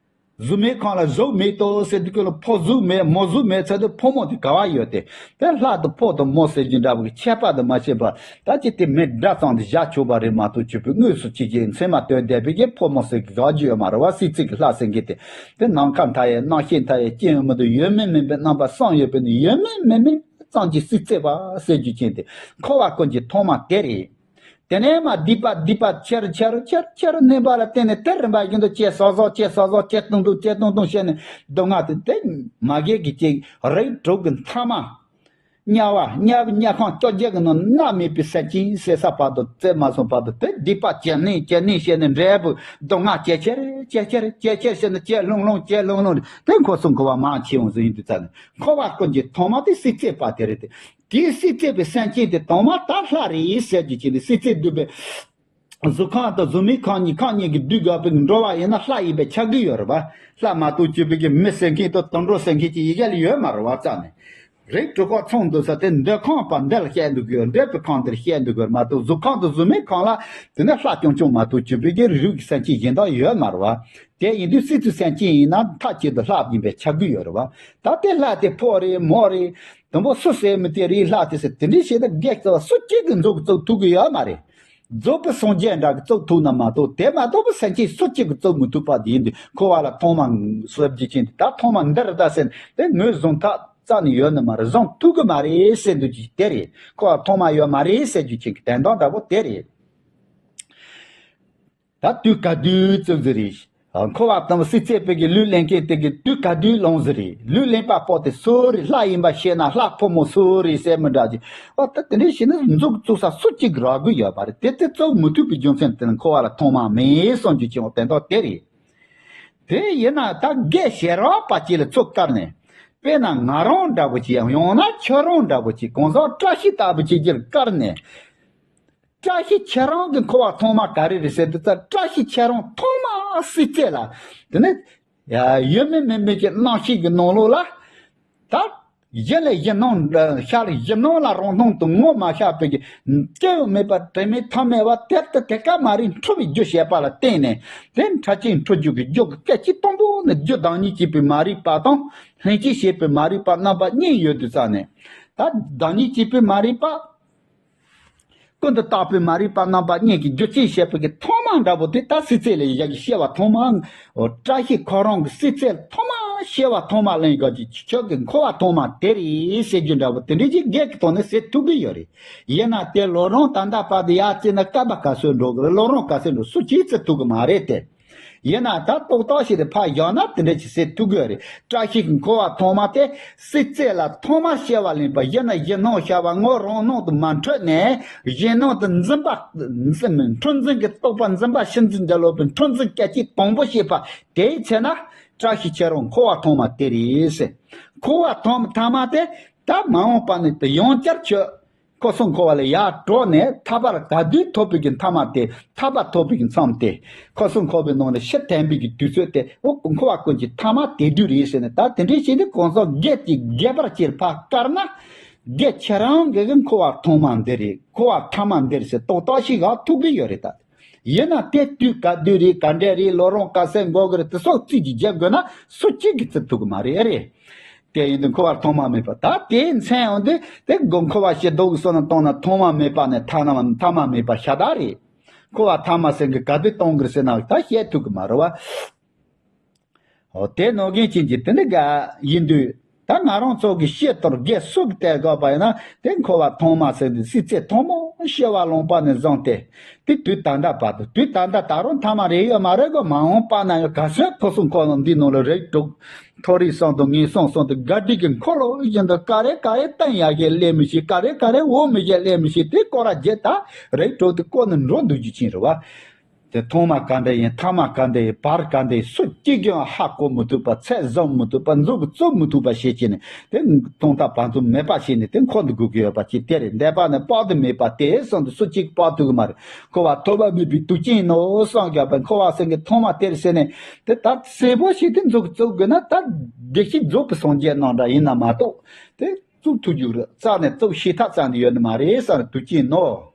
གཟུགས་མེད་ཁམས་ལ་གཟུགས་མེད་དོ་ཟེར་དུས་སྐབས་ལ་ཕོ་གཟུགས་མེད་མོ་གཟུགས་མེད་ཟེར་དུས་ཕོ་མོ་དེ་ག་བ་ཡོད་དེ། དེ་ལྷ་དང་ཕོ་དང་མོ་ཟེར་གྱི་འདྲ་བོ་གི་ཁྱད་པར་དུ་མ་ཕྱེ་བར་ད་ཅི་དེ་མི་འདྲ་ཙམ་དུ་བཞག་ཆོག་པ་རེད་མ་གཏོགས། ཆོས་པའི་དངོས་སུ་ཅི་ཅི་མཚན་མ་སྟོན་བསྡད་པའི་གི་ཕོ་མོ་ཟེར་གི་ག་རྒྱུ་ཡོད་མ་རེད་བ། སྲིད་རྩེ་གི་ལྷ་ཟེར་གི་དེ། དེ་ནམ་མཁའ་མཐའ་ཡས་རྣམ་ཤེས་མཐའ་ཡས་སྐྱེ་བའི་མི་དང་ཡོད་མིན་མིན་པའི་རྣམ་པ་གསུམ་ཡོད་པའི་ནི་ཡོད་མིན་མིན་མིན་ཙམ་གྱི་སྲིད་རྩེ་བ་ཟེར་རྒྱུ་ཅན་དེ་འཁོར་བ་ཀུན་གྱི་ཐོག་མ་དེ་རེད། དེ་ནས་མ་སྡིག་པ་སྡིག་པ་ཆེར་ཆེར་ཆེར་ཆེར་གནས་པ་ལ་བརྟེན་ནས་དེ་རིམ་པ་བཞིན་དུ་སྐྱེ་སོ་སོ་སྐྱེ་སོ་སོ་སྐྱེ་ཏུང་ཏུང་སྐྱེ་ཏུང་ཏུང་བྱས་ནས་སྡུག་བསྔལ་དེ་དེ་མ་གི་གི་ཅིག་རིགས་དྲུག་གི་མཐའ་མ། དམྱལ་བ་དམྱལ་བའི་དམྱལ་ཁམས་བཅོ་བརྒྱད་ཀྱི་ནང་མནར་མེད་པའི་སེམས་ཅན་ཟེར་ས་བར་དུ་བཙལ་མ་སོང་བར་དུ་དེ་སྡིག་པ་ཇེ་སྣེ་ཇེ་སྣེ་བྱས་ནས་འབྲས་བུ་སྡུག་བསྔལ་ཇེ་ཆེར་ཇེ་ཆེར་ཇེ་ཆེར་བྱས་ནས་ཇེ་ལྷུང་ལྷུང་ཇེ་ལྷུང་ལྷུང་དེ་འཁོར་གསུམ་འཁོར་བ་མང་ཆེ་འོང་ཟིན་ཡིན་དུས་ཙང་ནས་འཁོར་བ་ཀུན་གྱི་ཐོག་མ་དེ་སྲིད་རྩེ་བ་དེ་རེད་དེ། དེའི་སྲིད་རྩེ་བའི་སེམས་ཅན་དེ་དང་མ་ད་ལྷ་རེད་ཟེར་རྒྱུ་ཅིག་ནི་སྲིད་རྩེ་འདུས་པའི་གཟུགས་ཁམས་དང་གཟུགས་མེད་ཁམས་གཉིས་ཁམས་གཉིས་ཀྱི་འདུས་དགོས་པའི་འགྲོ་བ་ཡིན་ན་ལྷ་ཡིན་པའི་ཆ་རྒྱུས་ཡོད་རེད་བ། ལྷ་མ་གཏོགས་སྤྱོད་པའི་གི་མི་ཟེར་མཁན་དང་དུད་འགྲོ་ཟེར་མཁན་གྱི་ཡི་གེ་ལ་ཡོད་མ་རེད་བ་རྩ་ནས། རིགས་དྲུག་པ་ཚང་འདུས་ས་དེ་འདོད་ཁམས་པ་འདི་ལ་བཤད་འདུག་གི་ཡོད། འདོད་པའི་ཁམས་འདིར་བཤད་འདུག་གི་ཡོད་མ་གཏོགས་གཟུགས་ཁམས་དང་གཟུགས་མེད་ཁམས་ལ་དེ་ནས་ལྷ་རྐྱང་རྐྱང་མ་གཏོགས་སྤྱོད་པའི་གི་རིགས་ཀྱི་སེམས་ཅན་གཞན་དག་ཡོད་མ་རེད་བ། དེ་ཡིན་དུས་སྲིད་རྩེའི་སེམས་ཅན་ཡིན་ན་མཐའ་གཅིག་ཏུ་ལྷ་ཡིན་པའི་ཆ་རྒྱུས་ཡོད་རེད་བ། ད་དེ་ལྷ་དེ་ཕོ་རེད་མོ་རེད། དང་པོ་སུ་ཟེར་མི་དེ་རེད་ལྷ་དེ་ཟེར་དེ་འདྲའི་བྱས་ན་དགེ་རྩ་བ་སུ་གཅིག་གིས་མཛུབ་གུ་བཙུགས་ཐུབ་ཀྱི་ཡོད་མ་རེད། རྫོགས་པའི་སངས་རྒྱས་འདྲ་གིས་བཙུགས་ཐུབ་ན་མ་གཏོགས། དེ་མ་གཏོགས་པའི་སེམས་ཅན་སུ་གཅིག་གིས་བཙུགས་མི་ཐུབ་པ་དེ་ཡིན་དུས་འཁོར་བ་ལ་ཐོག་མ་ཟེར་རྒྱུ་ཅན་དེ་ད་ཐོག་མ་འདི་རེད་ད་ཟེར་ནས་དེ་ངོས་བཟུང་ཐབས་རྩ་ནས་ཡོད་ནི་མ་རེད། བཟུང་ཐུབ་ཀྱི་མ་རེད་ཟེར་འདུག་ཅིག་དེ་རེད། འཁོར་བ་ཐོག་མ་ཡོད་མ་རེད་ཟེར་རྒྱུ་ཅན་གྱི་དོན་དག་འདྲ་པོ་དེ་རེད། ད་དུས་ག་དུས་ཙམ་ཟིག་རེད། འཁོར་བ་དང་སྲིད་རྩེ་པའི་གི་ལུས་ལེན་མཁན་དེ་གི་དུས་ག་དུས་ལོང་ཟིག་རེད། ལུས་ལེན་པ་པོ་དེ་སུ་རེད། ལྷ་ཡིན་པ་ཤེས་ན་ལྷ་ཕོ་མོ་སུ་རེད་ཟེར་མི་འདྲ་ཅིག་ཨོ་ད་དེ་འདྲ་བྱས་ན་མཛུབ་བཙུགས་ས་སུ་གཅིག་རག་གི་ཡོད་པ་རེད། དེ་དེ་བཙུགས་མི་ཐུབ་པའི་རྒྱུ་མཚན་དེ་ནི་འཁོར་བ་ལ་ཐོག་མ་མེད་གསུང་རྒྱུ་ཅིག་ཨོ་དེ་འདྲ་དེ་རེད། དེ་ཡིན་ན་ད་དགེ་བྱེད་རོགས་པ་ཅིག་ལ་ཚུར་བཀར་ནས། དཔེར་ན་ང་རང་འདྲ་པོ་ཅིག་ཡང་ཡང་ན་ཁྱོད་རང་འདྲ་པོ་ཅིག་གང་ཟག་བཀྲ་ཤིས་ལྟ་བུ་ཅིག་ཅིག་ལ་བཀར་ནས། བཀྲ་ཤིས་ཁྱེད་རང་གི་འཁོར་བ་ཐོག་མ་ག་རེ་རེད་ཟེར་དུས་ཙ་བཀྲ་ཤིས་ཁྱེད་རང་ཐོག་མ་སྲིད་རྩེ་ལ། དེ་ནས་ཡ་ཡོད་མེད་མེད་མེད་ཀྱི་རྣམ་ཤེས་ཀྱི་ནང་ལོགས་ལ། ད་གཞི་ལས་གཞི་སྣང་ཤར་གཞི་སྣང་ལ་རང་སྣང་དུ་ངོ་མ་ཤར་བའི་གི་སྐྱེ་བ་མེད་པ་དྲི་མེད་ཐ་མལ་བ་དེ་ལྟ་དེ་ཀ་མ་རིག་འཁྲུལ་བའི་རྒྱུ་བྱས་པ་ལ་བརྟེན་ནས་དེ་འཕྲལ་གྱི་འཁྲུལ་རྒྱུ་གི་རྒྱུ་གི་སྐད་ཅིག་དང་པོ་ནི་རྒྱུ་བདག་ཉིད་བྱས་པའི་མ་རིག་པ་དང་ལྷན་སྐྱེས་བྱས་པའི་མ་རིག་པ་རྣམ་པ་གཉིས་ཡོད་དུས་ཙ་ནས། ད་བདག་ཉིད་བྱས་པའི་མ་རིག་པ། ཀུན་ཏུ་བརྟགས་པའི་མ་རིག་པ་རྣམ་པ་གཉིས་ཀྱི་རྒྱུ་རྐྱེན་བྱས་པའི་གི་ཐོག་མ་འདྲ་པོ་དེ་ད་སྲིད་རྩེ་ལས་ཡ་གི་སྐྱེ་བ་ཐོག་མ། བཀྲ་ཤིས་ཁོ་རང་གི་སྲིད་རྩེ་ཐོག་མ་སྐྱེ་བ་ཐོག་མ་ལེན་ག་གི་ཁྱོད་ཀྱི་འཁོར་བ་ཐོག་མ་དེ་རེད་ཟེར་རྒྱུ་འདྲ་པོ་དེ་འདྲའི་ཅིག་སྒེར་གྱི་ཐོག་ནས་ཟེར་ཐུབ་ཀྱི་ཡོད་རེད། ཡིན་ན་དེ་ལོ་རང་ད་ལྟ་བར་དུ་ཡ་བརྩིས་ན་སྐར་མ་ག་ཚོད་འགྲོ་གི་རེད། ལོ་རང་ག་ཚོད་འགྲོ་སུ་གཅིག་བརྩི་ཐུབ་ཀྱི་མ་རེད་དེ། ཡིན་ན་ད་ཏོག་ཏོག་ཞིག་རེ་ཕར་བཞག་ན་དེ་འདྲ་ཅིག་ཟེར་ཐུབ་ཀྱི་རེད། བཀྲ་ཤིས་ཀྱི་འཁོར་བ་ཐོག་མ་དེ་སྲིད་རྩེ་ལ་ཐོག་མར་སྐྱེ་བ་ལེན་པ་ཡིན་ན་གཞི་སྣང་ཤར་བ་ངོ་རང་སྣང་དུ་མ་འཕྲོད་ནས་གཞི་སྣང་དུ་འཛིན་པ་འཛིན་འཁྲུལ་འཛིན་གྱི་རྟོག་པ་འཛིན་པ་ཤེས་འཛིན་འདྲ་ལོ་པའི་འཁྲུལ་འཛིན་སྐད་ཅིག་དང་པོ་སྐྱེས་པ་དེའི་ཚེ་ན་བཀྲ་ཤིས་ཁྱེད་རང་འཁོར་བ་ཐོག་མ་དེ་རེད་ཟེར། འཁོར་བ་ཐོག་མ་ཐ་མ་དེ་ད་མ་འོངས་པ་ནི་དེ་ཡང་བསྐྱར་ཁྱོད། འཁོར་གསུམ་འཁོར་བ་ལས་ཡར་གྲོལ་ནས་ཐར་པར་ག་དུས་ཐོབ་པའི་གི་མཐའ་མ་དེ་ཐར་པ་ཐོབ་པའི་གི་མཚམས་དེ་འཁོར་གསུམ་འཁོར་བའི་ནང་ནས་ཕྱིར་འཐེན་པའི་གི་དུས་ཚོད་དེ་འོ་འཁོར་བ་ཀུན་གྱི་ཐ་མ་དེ་དུས་རེད་ཟེར་ནས་ད་དེ་འདྲའི་བྱས་ནས་གང་ཟག་སྒེར་གྱི་སྒེར་པར་ཅིག་ཕར་བཀར་ན་སྒེར་ཁྱེད་རང་གི་གི་འཁོར་བ་ཐོག་མ་འདི་རེད། འཁོར་བ་ཐ་མ་འདི་རེད་ཟེར་ཏོག་ཏོག་ཞིག་ག་ཐུག་གི་ཡོད་རེད་ད། ཡིན་ན་དེ་དུས་ག་དུས་རེད། ག་འདྲས་རེད། ལོ་རང་ག་ཚད་འགོར་གི་རེད། དེ་སོགས་རྩིས་ཀྱིས་རྒྱབ་དགོས་ན་སུ་གཅིག་གིས་རྩི་ཐུབ་གི་མ་རེད། ཨེ་རེད། དེ་ཡིན་དུས་འཁོར་བ་ཐོག་མ་མེད་པ་ད་དེའི་མཚན་ཡང་དེ་དེ་དགོས། འཁོར་བ་ཕྱི་ལྡོག་གི་བསམ་བློ་བཏང་ན་ཐོག་མ་མེད་པ་ནས་ཐ་ན་ཐ་མ་མེད་པ་ཤ་སྟག་རེད། འཁོར་བ་ཐ་མ་ཟེར་གི་ག་དུས་གཏོང་གི་རེད་ཟེར་ན་ད་བཤད་ཐུབ་གི་མ་རེད་བ། འོ་དེ་ནང་བཞིན་ཅན་གྱི་དེ་འདྲ་ག་ཡིན་དུས་ད་ང་རང་ཚོ་གི་ཤེས་དོར་དགེ་སུ་གི་དེ་དགོས་པ་ཡིན་ན་དེ་འཁོར་བ་ཐོག་མ་ཟེར་དུས་སྲིད་རྩེ་ཐོག་མ་སྐྱེ་བ་ལུང་པ་ནས་བཟུང་སྟེ་དེ་དུས་ད་ལྟ་བར་དུ་དུས་ད་ལྟ་ད་རུང་ཐ་མ་རེ་ཡོད་མ་རེད་གོ། མ་འོངས་པ་ན་ཡང་ག་ཚོད་འཁོར་གསུམ་འཁོར་ལམ་འདི་ནང་ལ་རིགས་དྲུག་མཐོ་རིས་གསུམ་དང་ངན་སོང་གསུམ་དུ་དགའ་སྡུག་གི་འཁོར་ལོ་བཞིན་དུ་ག་རེ་ག་རེ་བསྟན་ཡག་གི་སླེབས་མི་ཤེས། ག་རེ་ག་རེ་འོང་མི་ཤེས་སླེབས་མི་ཤེས། དེ་སྐོར་ར་བརྒྱད་ད་རིགས་དྲུག་དེ་བསྐོར་ནས་འགྲོ་འདུག་རྒྱུ་ཅན་རེད་བ། དེ་ཐོག་མ་ག་འདྲ་ཡིན། ཐ་མ་ག་འདྲ་ཡིན། བར་ག་འདྲ་ཡིན། སུ་གཅིག་ཀྱང་ཧ་གོ་མི་ཐུབ་པ། ཚད་བཟུང་མི་ཐུབ་པ། མཛུབ་བཙུགས་མི་ཐུབ་པ་ཞེས་བྱས་ནས་དེ་ཐོག་མཐའ་བར་གསུམ་མེད་པ་བྱས་ནས་དེ་འཁོར་འདུག་དགོས་ཀྱི་ཡོད་པ་ཅིག་དེ་རེད། འདས་པ་ནི་དཔག་ཏུ་མེད་པ་དེ་གསུངས་ཏེ་སུ་གཅིག་དཔག་ཐུབ་ཀྱི་མ་རེད། འཁོར་བ་ཐོག་མ་མེད་པའི་དུས་ཅན་ནོ་གསུངས་ཀྱང་བས་འཁོར་བ་ཟེར་མཁན་ཐོག་མ་དེར་ཟེར་ནས་དེ་ད་གསལ་པོ་ཞིག་དེ་མཛུབ་བཙུགས་དགོས་ན་ད་བདེ་སྐྱིད་རྫོགས་པའི་སངས་རྒྱས་རྣམ་འདྲ་ཡིན་ན་མ་གཏོགས་དེ་བཙུགས་ཐུབ་རྒྱུ་རེད་རྩ་ནས་བཙུགས་ཤེས་ཐབས་རྩ་ནས་ཡོད་ནི་མ་རེད་ཟེར་ནས་དུས་ཅན་ནོ།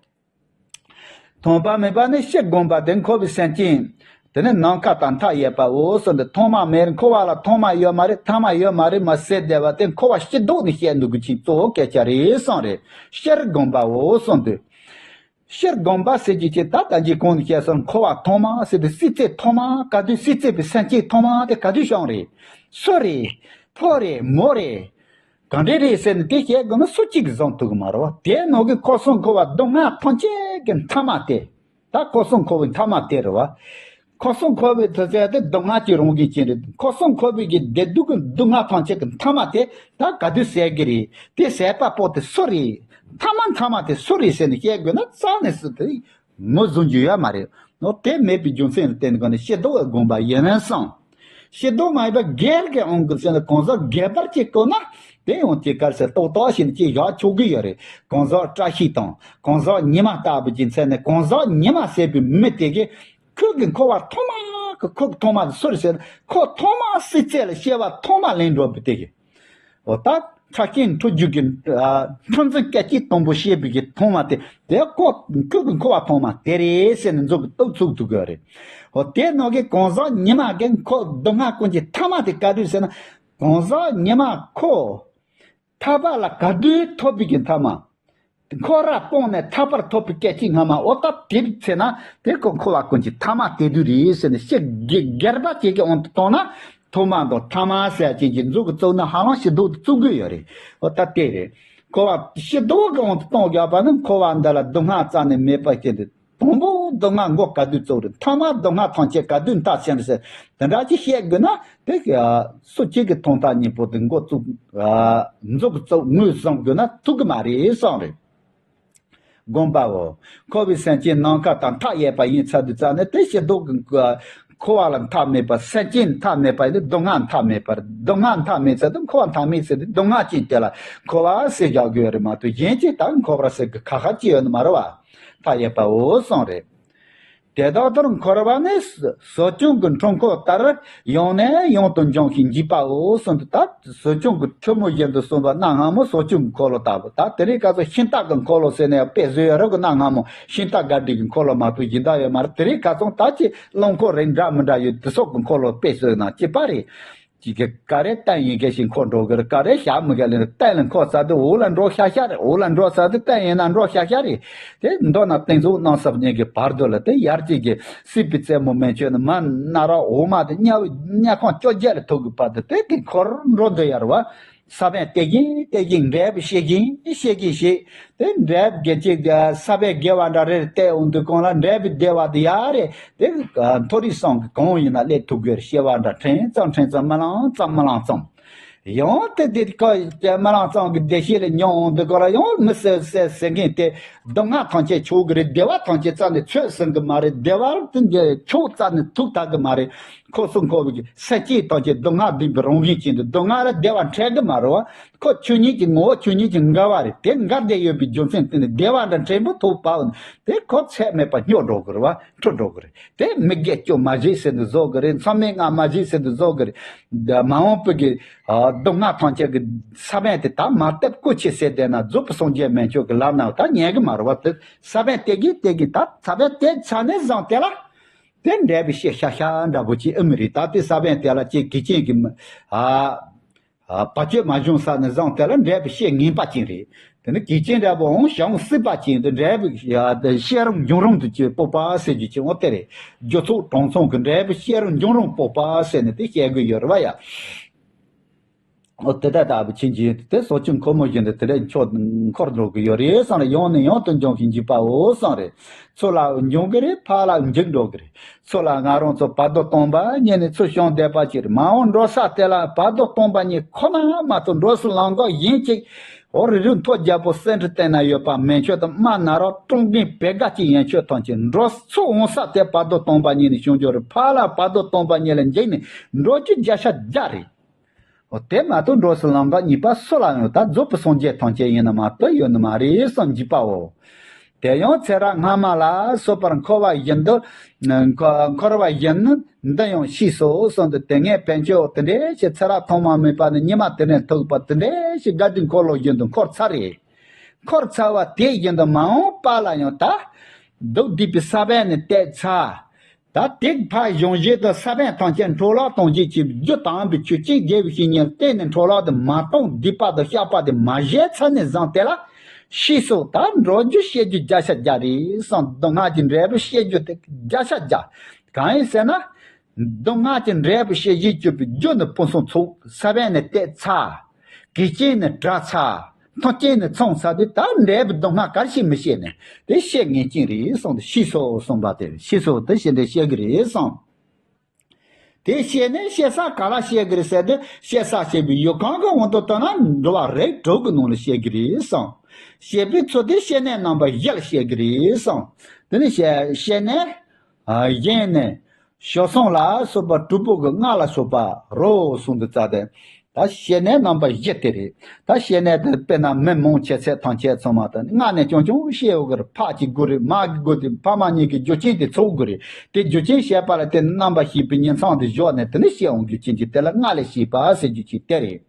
ཐོག་མ་མེད་པ་ནི་ཕྱིར་བསྒོམ་པ་དེ་འཁོར་བའི་སེམས་ཅན། དེ་ནི་ནམ་མཁའ་དང་མཐའ་ཡས་པའོ་གསུངས་ཏེ་ཐོག་མ་མེད། འཁོར་བ་ལ་ཐོག་མ་ཡོད་མ་རེད། ཐ་མ་ཡོད་མ་རེད་མ་ཟེར་བསྡད་པ་དེ་འཁོར་བ་ཕྱི་ལྡོག་ནས་བཤད་འདུག་གི་ཅིག་གཙོ་བོ་སྐད་ཆ་རེད་གསུངས་རེད། ཕྱིར་བསྒོམ་པའོ་གསུངས་ཏེ། ཕྱིར་བསྒོམ་པ་ཟེར་གྱི་ཅིག་ད་ལྟ་ཅིག་གོང་ནས་བཤད་སོང་འཁོར་བ་ཐོག་མ་ཟེར་ཏེ་སྲིད་རྩེ་ཐོག་མ་ག་དུས་སྲིད་རྩེ་པའི་སེམས་ཅན་ཐོག་མ་དེ་ག་དུས་བྱུང་རེད། སུ་རེད། ཕོ་རེད་མོ་རེད། གང་འདྲ་རེད་ཟེར་ནས་དེ་བཤད་དགོས་ན་སུ་གཅིག་གིས་བཟང་ཐུབ་ཀྱི་མ་རེད་བ། དེའི་ནང་གི་འཁོར་གསུམ་འཁོར་བ་སྡུག་བསྔལ་ཐམས་ཅད་ཀྱི་མཐའ་མ་དེ། ད་འཁོར་གསུམ་འཁོར་བའི་མཐའ་མ་དེ་རེད་བ། འཁོར་གསུམ་འཁོར་བའི་དུས་ཚོད་དེ་སྡུག་བསྔལ་གྱི་རང་བཞིན་ཅན་རེད། འཁོར་གསུམ་འཁོར་བའི་གི་བདེ་སྡུག་གི་སྡུག་བསྔལ་ཐམས་ཅད་ཀྱི་མཐའ་མ་དེ་ད་ག་དུས་ཟད་ཀྱི་རེད། དེ་ཟད་པ་པོ་དེ་སུ་རེད། མཐའ་མ་མཐའ་མ་དེ་སུ་རེད་ཟེར་ནས་བཤད་དགོས་ན་རྩ་ནས་སུ་དེ། མོ་བཟུང་རྒྱུ་ཡོད་མ་རེད། ནོ་དེ་མེད་པའི་རྒྱུ་མཚན་ལ་བརྟེན་ནས་གང་ནས་ཕྱི་ལྡོག་བསྒོམ་པ་ཡིན་ཙང་། ཕྱི་ལྡོག་མ་ཡིན་པ་སྒེར་གྱི་དབང་གིས་ཟེར་ན་གང་ཟག་སྒེར་པར་གཅིག་བཀོད་ན་དེ་ཡང་དེ་གར་ཟེར་ཏོག་ཏོག་བྱས་ནས་ཅིག་བཞག་ཆོག་གི་ཡོད་རེད། གང་ཟག་བཀྲ་ཤིས་དང་གང་ཟག་ཉི་མ་ལྟ་བུ་ཅིག་མཚན་ནས་གང་ཟག་ཉི་མ་ཟེར་བའི་མི་དེ་གིས་ཁོ་གི་འཁོར་བ་ཐོག་མ་གི་ཁོ་གི་ཐོག་མ་དེ་སུ་རེད་ཟེར་ན་ཁོ་ཐོག་མ་སྲིད་རྩེ་ལ་སྐྱེ་བ་ཐོག་མ་ལེན་འགྲོ་བའི་དེ་གི། འོ་ད་ཆ་རྐྱེན་འཁྲུལ་རྒྱུ་གི་ཨ་འཁྲུལ་འཛིན་སྐད་ཅིག་དང་པོ་ཤེས་པའི་གི་ཐོག་མ་དེ་དེ་ཁོ་ཁོ་གི་འཁོར་བ་ཐོག་མ་དེ་རེད་ཟེར་ནས་མཛུབ་གུ་གཏུག་ཚུགས་ཐུབ་གི་རེད། འོ་དེ་ནང་གི་གང་ཟག་ཉི་མ་གི་འཁོར་སྡུག་བསྔལ་ཀུན་གྱི་མཐའ་མ་དེ་ག་དུས་ཟེར་ན་གང་ཟག་ཉི་མ་ཁོ་ཐར་པ་ལ་ག་དུས་ཐོབ་པའི་གི་མཐའ་མ། འཁོར་བ་སྤངས་ནས་ཐར་པར་ཐོབ་པའི་སྐད་ཅིག་སྔ་མ་འོ་ད་དེ་ཚེ་ན་དེ་ཁོ་འཁོར་བ་ཀུན་གྱི་མཐའ་མ་དེ་དུས་རེད་ཟེར་ནས་ཕྱི་སྒེར་སྒེར་པ་ཅིག་གི་དབང་དུ་བཏང་ན་ཐོག་མ་དང་ཐ་མ་ཟེར་ཅིག་གི་མཛུབ་གུ་བཙུགས་ན་ཧ་ལམ་ཕྱི་ལྡོག་ཏུ་བཙུགས་དགོས་ཡོད་རེད། འོ་ད་དེ་རེད། འཁོར་བ་ཕྱི་ལྡོག་གི་དབང་དུ་གཏོང་དགོས་པ་ནི་འཁོར་བ་འདི་ལ་སྡུག་བསྔལ་རྩ་ནས་མེད་པ་ཅིག་འདུག་དང་པོ་སྡུག་བསྔལ་མགོ་ག་དུས་བཙུགས་རེད། མཐའ་མ་སྡུག་བསྔལ་ཐམས་ཅད་ག་དུས་མཐའ་ཕྱིན་རེད་ཟེར། དེ་འདྲ་ཅིག་བཤད་དགོས་ན་དེ་གི་སུ་གཅིག་གི་ཐོག་མཐའ་གཉིས་པོ་དེ་མགོ་བཙུགས། མཛུབ་བཙུགས་ངོས་བཟུང་དགོས་ན་ཐུབ་གི་མ་རེད་གསུངས་རེད། དགོངས་པའོ། འཁོར་བའི་སེམས་ཅན་ནམ་མཁའ་དང་མཐའ་ཡས་པ་ཡིན་ཚར་དུས་ཙ་ནས་དེ་ཕྱི་ལྡོག་གི་འཁོར་བ་ལ་མཐའ་མེད་པ། སེམས་ཅན་མཐའ་མེད་པ་ཡིན་དུས་སྡུག་བསྔལ་མཐའ་མེད་པར། སྡུག་བསྔལ་མཐའ་མེད་ཚར་དུས་འཁོར་བ་མཐའ་མེད་ཟེར་དུས་སྡུག་བསྔལ་ཅན་དེ་ལ་འཁོར་བ་ཟེར་བཞག་དགོས་རེད་མ་གཏོགས་གཞན་ཅིག་ད་འཁོར་བ་ཟེར་གི་ཁ་ཁ་ཅི་ཡོད་ནི་མ་རེད་བ། མཐའ་ཡས་པའོ་གསུངས་རེད། དེ་ལྟར་འཁོར་བ་ནི་ཟོ་ཆུན་གྱི་འཁྲུལ་འཁོར་ལྟར་ཡང་ནས་ཡང་དུ་འབྱུང་ཞིང་འཇིག་པའོ་གསུངས་ཏེ། ད་ཟོ་ཆུན་གྱི་ཁྲོ་མོ་བཞིན་དུ་གསུངས་པ་གནའ་སྔ་མོ་ཟོ་ཆུན་གྱི་འཁོར་ལོ་ལྟ་བུ། ད་དེ་རིང་ཁ་སང་ཤིང་རྟ་གི་འཁོར་ལོ་ཟེར་ནས་དཔེ་བཟོས་ཡོད་རེད་གི། གནའ་སྔ་མོ་ཤིང་རྟ་ག་འདྲ་གི་འཁོར་ལོ་མ་གཏོགས་གཞན་དག་ཡོད་མ་རེད། དེ་རིང་ཁ་སང་ད་ཅི་རླངས་འཁོར་རིགས་འདྲ་མི་འདྲ་ཡོད་དེ་སོགས་ཀྱི་འཁོར་ལོ་དཔེ་བཟོས་ན་ཅི་པ་རེད། ཅིག་གི་ག་རེ་སྟན་ཡིན་མཁན་ཞིག་འཁོར་འགྲོ་གི་རེད། ག་རེ་བཞག་མི་དགོས་ལེ། སྟན་ལ་འཁོར་ཚར་དུས་འོག་ལ་འགྲོ་ཤག་ཤག་རེད། འོག་ལ་འགྲོ་ཚར་དུས་སྟན་ཡིན་ན་འགྲོ་ཤག་ཤག་རེད། དེ་མདོར་ན་གཏིང་ཟབ་རྣམ་གསུམ་གཉིས་ཀྱི་བར་དུ་ལ་དེ་ཡར་གཅིག་གི་སྲིད་པའི་རྩེ་མོ་མན་ཆོད་ནས་མར་གནའ་རབས་འོག་མ་དེ་དམྱལ་བའི་དམྱལ་ཁམས་བཅོ་བརྒྱད་ལ་ཐུག་གི་བར་དུ་དེ་གི་འཁོར་འགྲོ་འདོད་ཡར་བ། ས་བོན་བཏེག་གིན་བཏེག་གིན་འབྲས་བུ་བཤད་གིན་བཤད་གིན་བཤད། དེ་འབྲས་བུ་གལ་ཆེ་ས་བོན་དགེ་བ་འདྲ་རེ་བཏེག་འོང་དུས་གང་ལ་འབྲས་བུ་བདེ་བ་དེ་ཡར་རེད། དེ་མཐོ་རིས་གསུམ་གྱི་གང་ཡིན་ན་སླེབས་ཐུབ་དགོས་རེད། སྐྱེ་བ་འདྲ་ཕྲན་ཙམ་ཕྲན་ཙམ་རྨི་ལམ་ཙམ་རྨི་ལམ་ཙམ། ཡང་དེ་དེ་ཁ་རྨི་ལམ་ཙམ་གྱི་བདེ་གཤིས་ལ་མྱོང་འོང་དུས་གང་ལ་ཡང་མི་སེར་སེར་ཟེར་མཁན་དེ་སྡུག་བསྔལ་ཐམས་ཅད་ཆོག་གི་རེད། བདེ་བ་ཐམས་ཅད་རྩ་ནས་ཆོད་ཟིན་གི་མ་རེད། བདེ་བ་དེ་འདྲ་ཆོག་རྩ་ནས་ཐུག་ཐག་གི་མ་རེད། ཁོ་སུ་འཁོར་བའི་སེམས་ཅན་ཐམས་ཅད་སྡུག་བསྔལ་ལྡན་པའི་རང་བཞིན་ཅན་དུ་སྡུག་བསྔལ་ལ་བདེ་བ་འཕྲད་གི་མ་རེད་བ། ཁོ་ཆོས་ཉིད་ཀྱི་ངོ་བོ་ཆོས་ཉིད་ཀྱི་འགལ་བ་རེད། དེ་འགལ་བསྡད་ཡོད་པའི་རྒྱུ་མཚན་དེ་ནི་བདེ་བ་འདྲ་ཕྲན་བུ་ཐོབ་པའོ། དེ་ཁོ་ཚད་མེད་པ་སྙོག་འགྲོ་གི་རེད་བ། འཁྲུལ་འགྲོ་གི་རེད། དེ་མི་དགེ་བཅུ་མ་བྱས་ཟེར་དུ་བཟོ་གི་རེད། མཚམས་མེད་ལྔ་མ་བྱས་ཟེར་དུ་བཟོ་གི་རེད། མ་འོངས་པའི་གི་སྡུག་བསྔལ་ཐམས་ཅད་ཀྱི་ས་བོན་དེ་ད་མ་བཏབ་སྐུ་ཆེ་ཟེར་བསྡད་ན་རྫོགས་པའི་སངས་རྒྱས་མན་ཆོད་ཀྱི་ལམ་ན་ད་ཉན་གི་མ་རེད་བ། དེ་ས་བོན་བཏེག་གིན་བཏེག་གིན་ད་ས་བོན་བཏེག་ཚར་ནས་བཟང་དེ་ལ། དེ་འབྲས་བུ་ཤེས་ཤ་ཤ་འདྲ་པོ་ཅིག་ཨེ་མི་རེད། ད་དེ་ས་བོན་དེ་ལ་ཅིག་གི་ཅན་གྱི་མི་ཨ་ཨ་བ་ཅོས་མ་བྱུང་ས་ནས་བཟང་དེ་ལ་འབྲས་བུ་ཤེས་ངན་པ་ཅན་རེད། དེ་ནི་གི་ཅན་འདྲ་པོ་འོང་བྱུང་སྲིད་པ་ཅན་དུ་འབྲས་བུ་ཡ་དེ་ཤེས་རུང་འབྱུང་རུང་དུ་ཅིག་སྤོབས་པ་ཟེར་རྒྱུ་ཅིག་འོ་དེ་རེད། རྒྱུ་ཚོགས་གྲོང་ཚོང་གི་འབྲས་བུ་ཤེས་རུང་འབྱུང་རུང་སྤོབས་པ་ཟེར་ནས་དེ་བཤད་དགོས་ཡོད་རེད་བ་ཡ། འོ་དེ་ལྟ་ལྟ་བུ་ཕྱིན་ཅི་དེ་སོ་ཆུ་འཁོར་མོ་བཞིན་དུ་དེ་ལས་མཆོག་འཁོར་འགྲོ་གི་ཡོད་རེད་བསམ་རེད། ཡང་ནས་ཡང་དུ་འབྱུང་ཞིང་འཇིག་པའོ་བསམ་རེད། ཚུར་ལ་འབྱུང་གི་རེད། ཕར་ལ་འཇིག་འགྲོ་གི་རེད། ཚུར་ལ་ང་རང་ཚོ་བར་དོ་སྟོང་པ་ཉིད་ནས་ཚུར་བྱུང་བསྡད་པ་ཅིག་རེད། མ་འོངས་འགྲོ་ས་དེ་ལ་བར་དོ་སྟོང་པ་ཉིད་ཁོ་ན་མ་གཏོགས་འགྲོ་སའི་ལམ་ཁ་གཞན་ཅིག་འོ་རི་རུ་མཐོ་རྒྱལ་པོ་གསེར་ཁྲི་སྟེང་ན་ཡོད་པ་མན་ཆོད་དང་དམར་ནག་རོ་ཀྲུང་རྒན་བེ་དགའ་གཅིག་ཡན་ཆོད་ཐམས་ཅད་འགྲོ་ཚུར་འོང་ས་དེ་བར་དོ་སྟོང་པ་ཉིད་ནས་བྱུང་རྒྱུ་རེད། ཕར་ལ་བར་དོ་སྟོང་པ་ཉིད་ལ་འཇིག་ནས་འགྲོ་རྒྱུ་བརྒྱ་ཆ་བརྒྱ་རེད། འོ་དེ་མ་གཏོགས་འགྲོ་སའི་ལམ་ཁ་གཉིས་པ་སུ་ལ་ཡང་ད་རྫོགས་པའི་སངས་རྒྱས་ཐམས་ཅད་ཡིན་ན་མ་གཏོགས་ཡོད་ནི་མ་རེད་བསམ་འཇིག་པའོ། དེ་ཡང་ཚེ་རབས་སྔ་མ་ལ་སོགས་པར་འཁོར་བ་བཞིན་དུ་འཁོར་བ་བཞིན་ནི་འདི་ཡང་ཤེས་སོ་གསུངས་ཏེ། དེ་སྔའི་བན་ཆོས་དེ་འདྲའི་ཞིག་ཚེ་རབས་ཐོག་མ་མེད་པ་ནས་ཉི་མ་དེ་ནས་ཐུག་པ་དེ་འདྲའི་ཞིག་དགའ་སྡུག་འཁོར་ལོ་བཞིན་དུ་འཁོར་ཚར་རེད། འཁོར་ཚར་བ་དེ་བཞིན་དུ་མ་འོངས་པ་ལ་ཡང་ད་སྡུག་བསྡུས་པའི་ས་བོན་ནི་བཏེག་ཚར། ད་དེ་ཕར་བྱུང་རྗེས་དུ་ས་བོན་ཐམས་ཅད་འཕྲོ་བརླག་གཏོང་བྱེད་ཀྱི་རྒྱུ་དམ་པའི་ཆོས་ཅན་དགེ་བའི་བཤེས་གཉེན་བསྟེན་ནས་འཕྲོ་བརླག་དུ་མ་གཏོང་སྡིག་པ་དང་བཤགས་པ་དེ་མ་བྱས་ཚར་ནས་བཟང་དེ་ལ་ཤེས་སོ། ད་འགྲོ་རྒྱུ་བཤད་རྒྱུ་བརྒྱ་ཆ་བརྒྱ་རེད་བསམ། སྡུག་བསྔལ་གྱི་འབྲས་བུ་བཤད་རྒྱུ་དེ་བརྒྱ་ཆ་བརྒྱ། གང་ཡིན་ཟེར་ན། སྡུག་བསྔལ་གྱི་འབྲས་བུ་བཤད་བྱེད་གཅོད་པའི་རྒྱུ་ནི་ཕུན་སུམ་ཚོགས། ས་བོན་ནི་བཏེག་ཚར། གོས་ཆེན་ནི་བྲེགས་ཚར། མཐུན་རྐྱེན་ནི་ཚང་ཚར་དུས་ད་འབྲས་བུ་སྡུག་བསྔལ་ག་རེ་ཞིག་མི་བཤད་ནས་དེ་བཤད་ངེས་ཅན་རེད་གསུངས་ཏེ། ཤེས་སོ་གསུངས་པ་དེ་ཤེས་སོ་དེ་བཤད་འདི་བཤད་གི་རེད་གསུངས། དེ་བཤད་ནས་བཤད་ས་ག་ལ་བཤད་གི་རེད་ཟེར་ཏེ། བཤད་ས་བཤད་པའི་ཡུལ་གང་གི་དབང་དུ་བཏང་ན་འགྲོ་བ་རིགས་དྲུག་གི་ནང་ལ་བཤད་གི་རེད་གསུངས། བཤད་པའི་ཚུལ་དེ་བཤད་གནས་རྣམ་པ་བཞི་ལ་བཤད་གི་རེད་གསུངས། དེ་ནི་བཤད་བཤད་གནས། ཨ་གཞན་ནས། བྱོལ་སོང་ལ་སོགས་པ་དྲུག་པོ་གི་སྔགས་ལ་སོགས་པ་རོ་གསུངས་འདུག་ཙ་དེ། ད་བཤད་གནས་རྣམ་པ་བཞི་དེ་རེད། ད་བཤད་གནས་དེ་དཔེར་ན་མི་མང་ཆེ་ཚད་ཐམས་ཅད་ཚང་མ་དང་སྔགས་ནས་རྐྱང་རྐྱང་བཤད་འོང་གི་རེད། ཕག་གི་སྒོ་རེད། མ་གི་སྒོ་དེ་ཕ་མ་གཉིས་ཀྱི་རྒྱུ་རྐྱེན་དེ་ཚོགས་དགོས་རེད། དེ་རྒྱུ་རྐྱེན་བཤད་པ་ལ་བརྟེན་ནས་རྣམ་པ་བཞི་པའི་ཉིང་མཚམས་དེ་བཞག་ནས་དེ་ནས་བཤད་འོང་རྒྱུ་རྐྱེན་གྱི་དེ་ལ་སྔགས་ལས་བཤད་པ་ཟེར་རྒྱུ་ཅིག་དེ་རེད།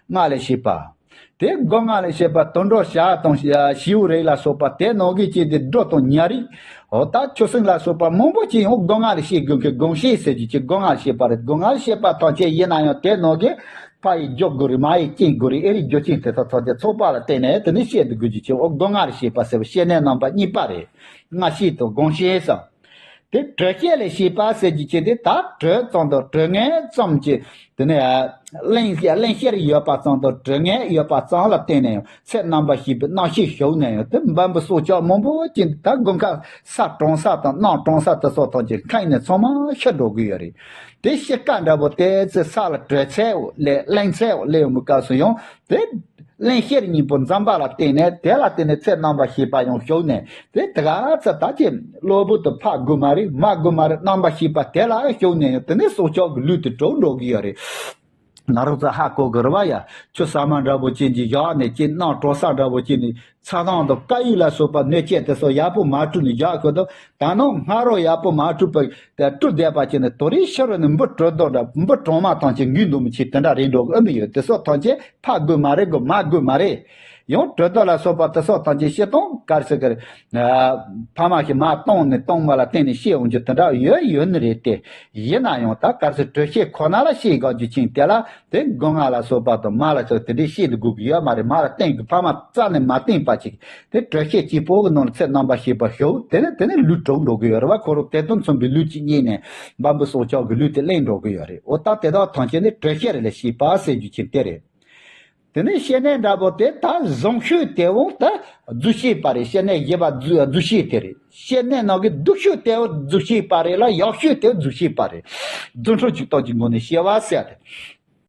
སྔགས་ལས་བཤད་པ། དེ་སྒོ་སྔགས་ལས་བཤད་པ་དུད་འགྲོ་བྱ་དང་བྱིའུ་རིགས་ལ་སོགས་པ་དེ་ནང་གི་ཅིག་དེ་སྒྲོ་དང་ཉ་རིགས། འོ་ད་ཆུ་སྲིན་ལ་སོགས་པ་མང་པོ་ཅིག་ཡང་སྒོ་སྔགས་ལས་བཤད་དགོས་མཁན་སྒོ་བཤད་ཟེར་རྒྱུ་ཅིག་སྒོ་སྔགས་བཤད་པ་རེད། སྒོ་སྔགས་བཤད་པ་ཐམས་ཅད་ཡིན་ན་ཡང་དེ་ནང་གི་ཕ་ཡི་རྒྱུ་དགོས་རེད། མ་ཡི་རྐྱེན་དགོས་རེད། ཨེ་རིགས་རྒྱུ་རྐྱེན་དེ་དག་ཐམས་ཅད་ཚོགས་པ་ལ་བརྟེན་ནས་དེ་ནི་བཤད་དུ་དགོས་རྒྱུ་ཅིག་འོ་སྒོ་སྔགས་ལས་བཤད་པ་ཟེར་བ་བཤད་གནས་རྣམ་པ་གཉིས་པ་རེད། སྔགས་བཤད་དང་སྒོ་བཤད་ཟེར། དེ་དྲོད་བཤད་ལས་ཤེས་པ་ཟེར་རྒྱུ་ཅི་སྟེ། ད་དྲོད་ཙམ་དང་དྲོད་ངན་ཙམ་གྱི་དེ་ནས་བརླན་བརླན་གཤེར་ཡོད་པ་ཙམ་དང་དྲོད་ངན་ཡོད་པ་ཙམ་ལ་བརྟེན་ནས་ཡང་ཚད་རྣམ་པར་ཤེས་པའི་རྣམ་ཤེས་ཞུགས་ནས་ཡང་དེ་འབེན་པའི་སྲོག་ཆགས་མང་པོ་ཅིག་ད་དགུན་ཁ་ས་གྲང་ས་དང་གནམ་གྲང་ས་དེ་སོགས་ཐམས་ཅད་ཁེངས་ནས་ཚང་མ་ཤི་འགྲོ་གི་ཡོད་རེད། དེ་ཤི་ཀ་འདྲ་པོ་དེ་ཚེ་ས་ལ་དྲོད་ཚད་ལས་བརླན་ཚད་སླེབས་ཡོང་བའི་སྐབས་སུ་ཡང་དེ། བརླན་གཤེར་གཉིས་པོ་འཛོམས་པ་ལ་བརྟེན་ནས་དེ་ལ་བརྟེན་ནས་ཚད་རྣམ་པར་ཤེས་པ་ཡང་ཞུགས་ནས་དེ་དེ་ག་ཚོད་ད་ཅི་གློ་བུར་དུ་ཕར་དགོས་མ་རེད། མར་དགོས་མ་རེད། རྣམ་པར་ཤེས་པ་དེ་ལ་ཞུགས་ནས་ཡང་དེ་ནས་སྲོག་ཆགས་ཀྱི་ལུས་དེ་གྲུབ་འགྲོ་གི་ཡོད་རེད། ང་རང་ཚོ་ཧ་གོ་དགོས་རེད་བ་ཡ། ཆུ་ཟ་མ་འདྲ་པོ་ཅན་གྱི་བཞག་ནས་ཅི་གནམ་གྲང་ས་འདྲ་པོ་ཅན་ནི་ཚ་གྲང་དང་སྐྱ་ཡུས་ལ་སོགས་པ་གནོད་བྱེད་དེ་ཚོ་ཡག་པོ་མ་བཀྲུས་ནས་བཞག་དགོས་དང་། ད་ནངས་སྔ་རོལ་ཡག་པོ་མ་བཀྲུས་པ་དེ་བཀྲུས་བསྡད་པ་ཅིག་ནི་དོ་རིང་ཕྱི་རུ་ནི་འབུ་དྲོད་ལྡོག་འདྲ་འབུ་གྲང་མ་ཐམས་ཅད་འགུལ་འདུག་མི་ཆེ་དེ་འདྲ་རེད་འགྲོ་གི་ཨེ་མི་ཡོད། དེ་སོགས་ཐམས་ཅད་ཕར་དགོས་མ་རེད། དགོས་མར་དགོས་མ་རེད། ཡང་དྲོད་ལྡོག་ལ་སོགས་པ་དེ་སོགས་ཐམས་ཅད་ཤི་སྟངས་ག་རེ་ཟེར་གི་རེད། ཕ་མ་གིས་མར་བཏང་ནས་བཏང་བ་ལ་བརྟེན་ནས་ཤི་ཡོང་རྒྱུ་དེ་འདྲ་ཡོད་ཡོད་ནི་རེད་དེ། ཡིན་ན་ཡང་ད་ག་རེ་ཟེར་དྲོད་གཤེར་ཁོ་ན་ལ་ཤེས་དགོས་རྒྱུ་ཅན་དེ་ལ་དེ་སྒོ་ང་ལ་སོགས་པ་དང་མར་ལ་སོགས་དེ་འདྲའི་ཤེས་དགོས་ཀྱི་ཡོད་མ་རེད། མར་ལ་བསྟེན་དགོས། ཕ་མ་རྩ་ནས་མ་བསྟེན་པ་ཅིག་དེ་དྲོད་གཤེར་གཅིག་པོ་གི་ནང་ལ་ཚད་རྣམ་པར་ཤེས་པ་ཞུགས། དེ་ནས་དེ་ནས་ལུས་གྲུབ་འགྲོ་གི་ཡོད་རེད་བ། ཁོ་རང་དེ་དང་མཚུངས་པའི་ལུས་ཅིག་རྙེད་ནས་འབེན་པའི་སྲོག་ཆགས་ཀྱི་ལུས་དེ་བརླན་འགྲོ་གི་ཡོད་རེད། འོ་ད་དེ་དག་ཐམས་ཅད་ནི་དྲོད་གཤེར་ལས་ཤེས་པ་ཟེར་རྒྱུ་ཅན་དེ་རེད། དེ་ནས་བཤེར་གནས་འདྲ་པོ་དེ་ད་བཟང་ཤོས་དེ་བོ་ད་རྫུས་ཤེས་པ་རེད། བཤེར་གནས་བཞི་པ་རྫུས་རྫུས་ཤེས་དེ་རེད། བཤེར་གནས་ནང་གི་སྡུག་ཤོས་དེ་བོ་རྫུས་ཤེས་པ་རེད་ལ། ཡག་ཤོས་དེ་བོ་རྫུས་ཤེས་པ་རེད། རྫུ་འཕྲུལ་གྱི་སྟོབས་ཀྱི་ངོ་ནས་བཤེར་བ་ཟེར་ཏེ།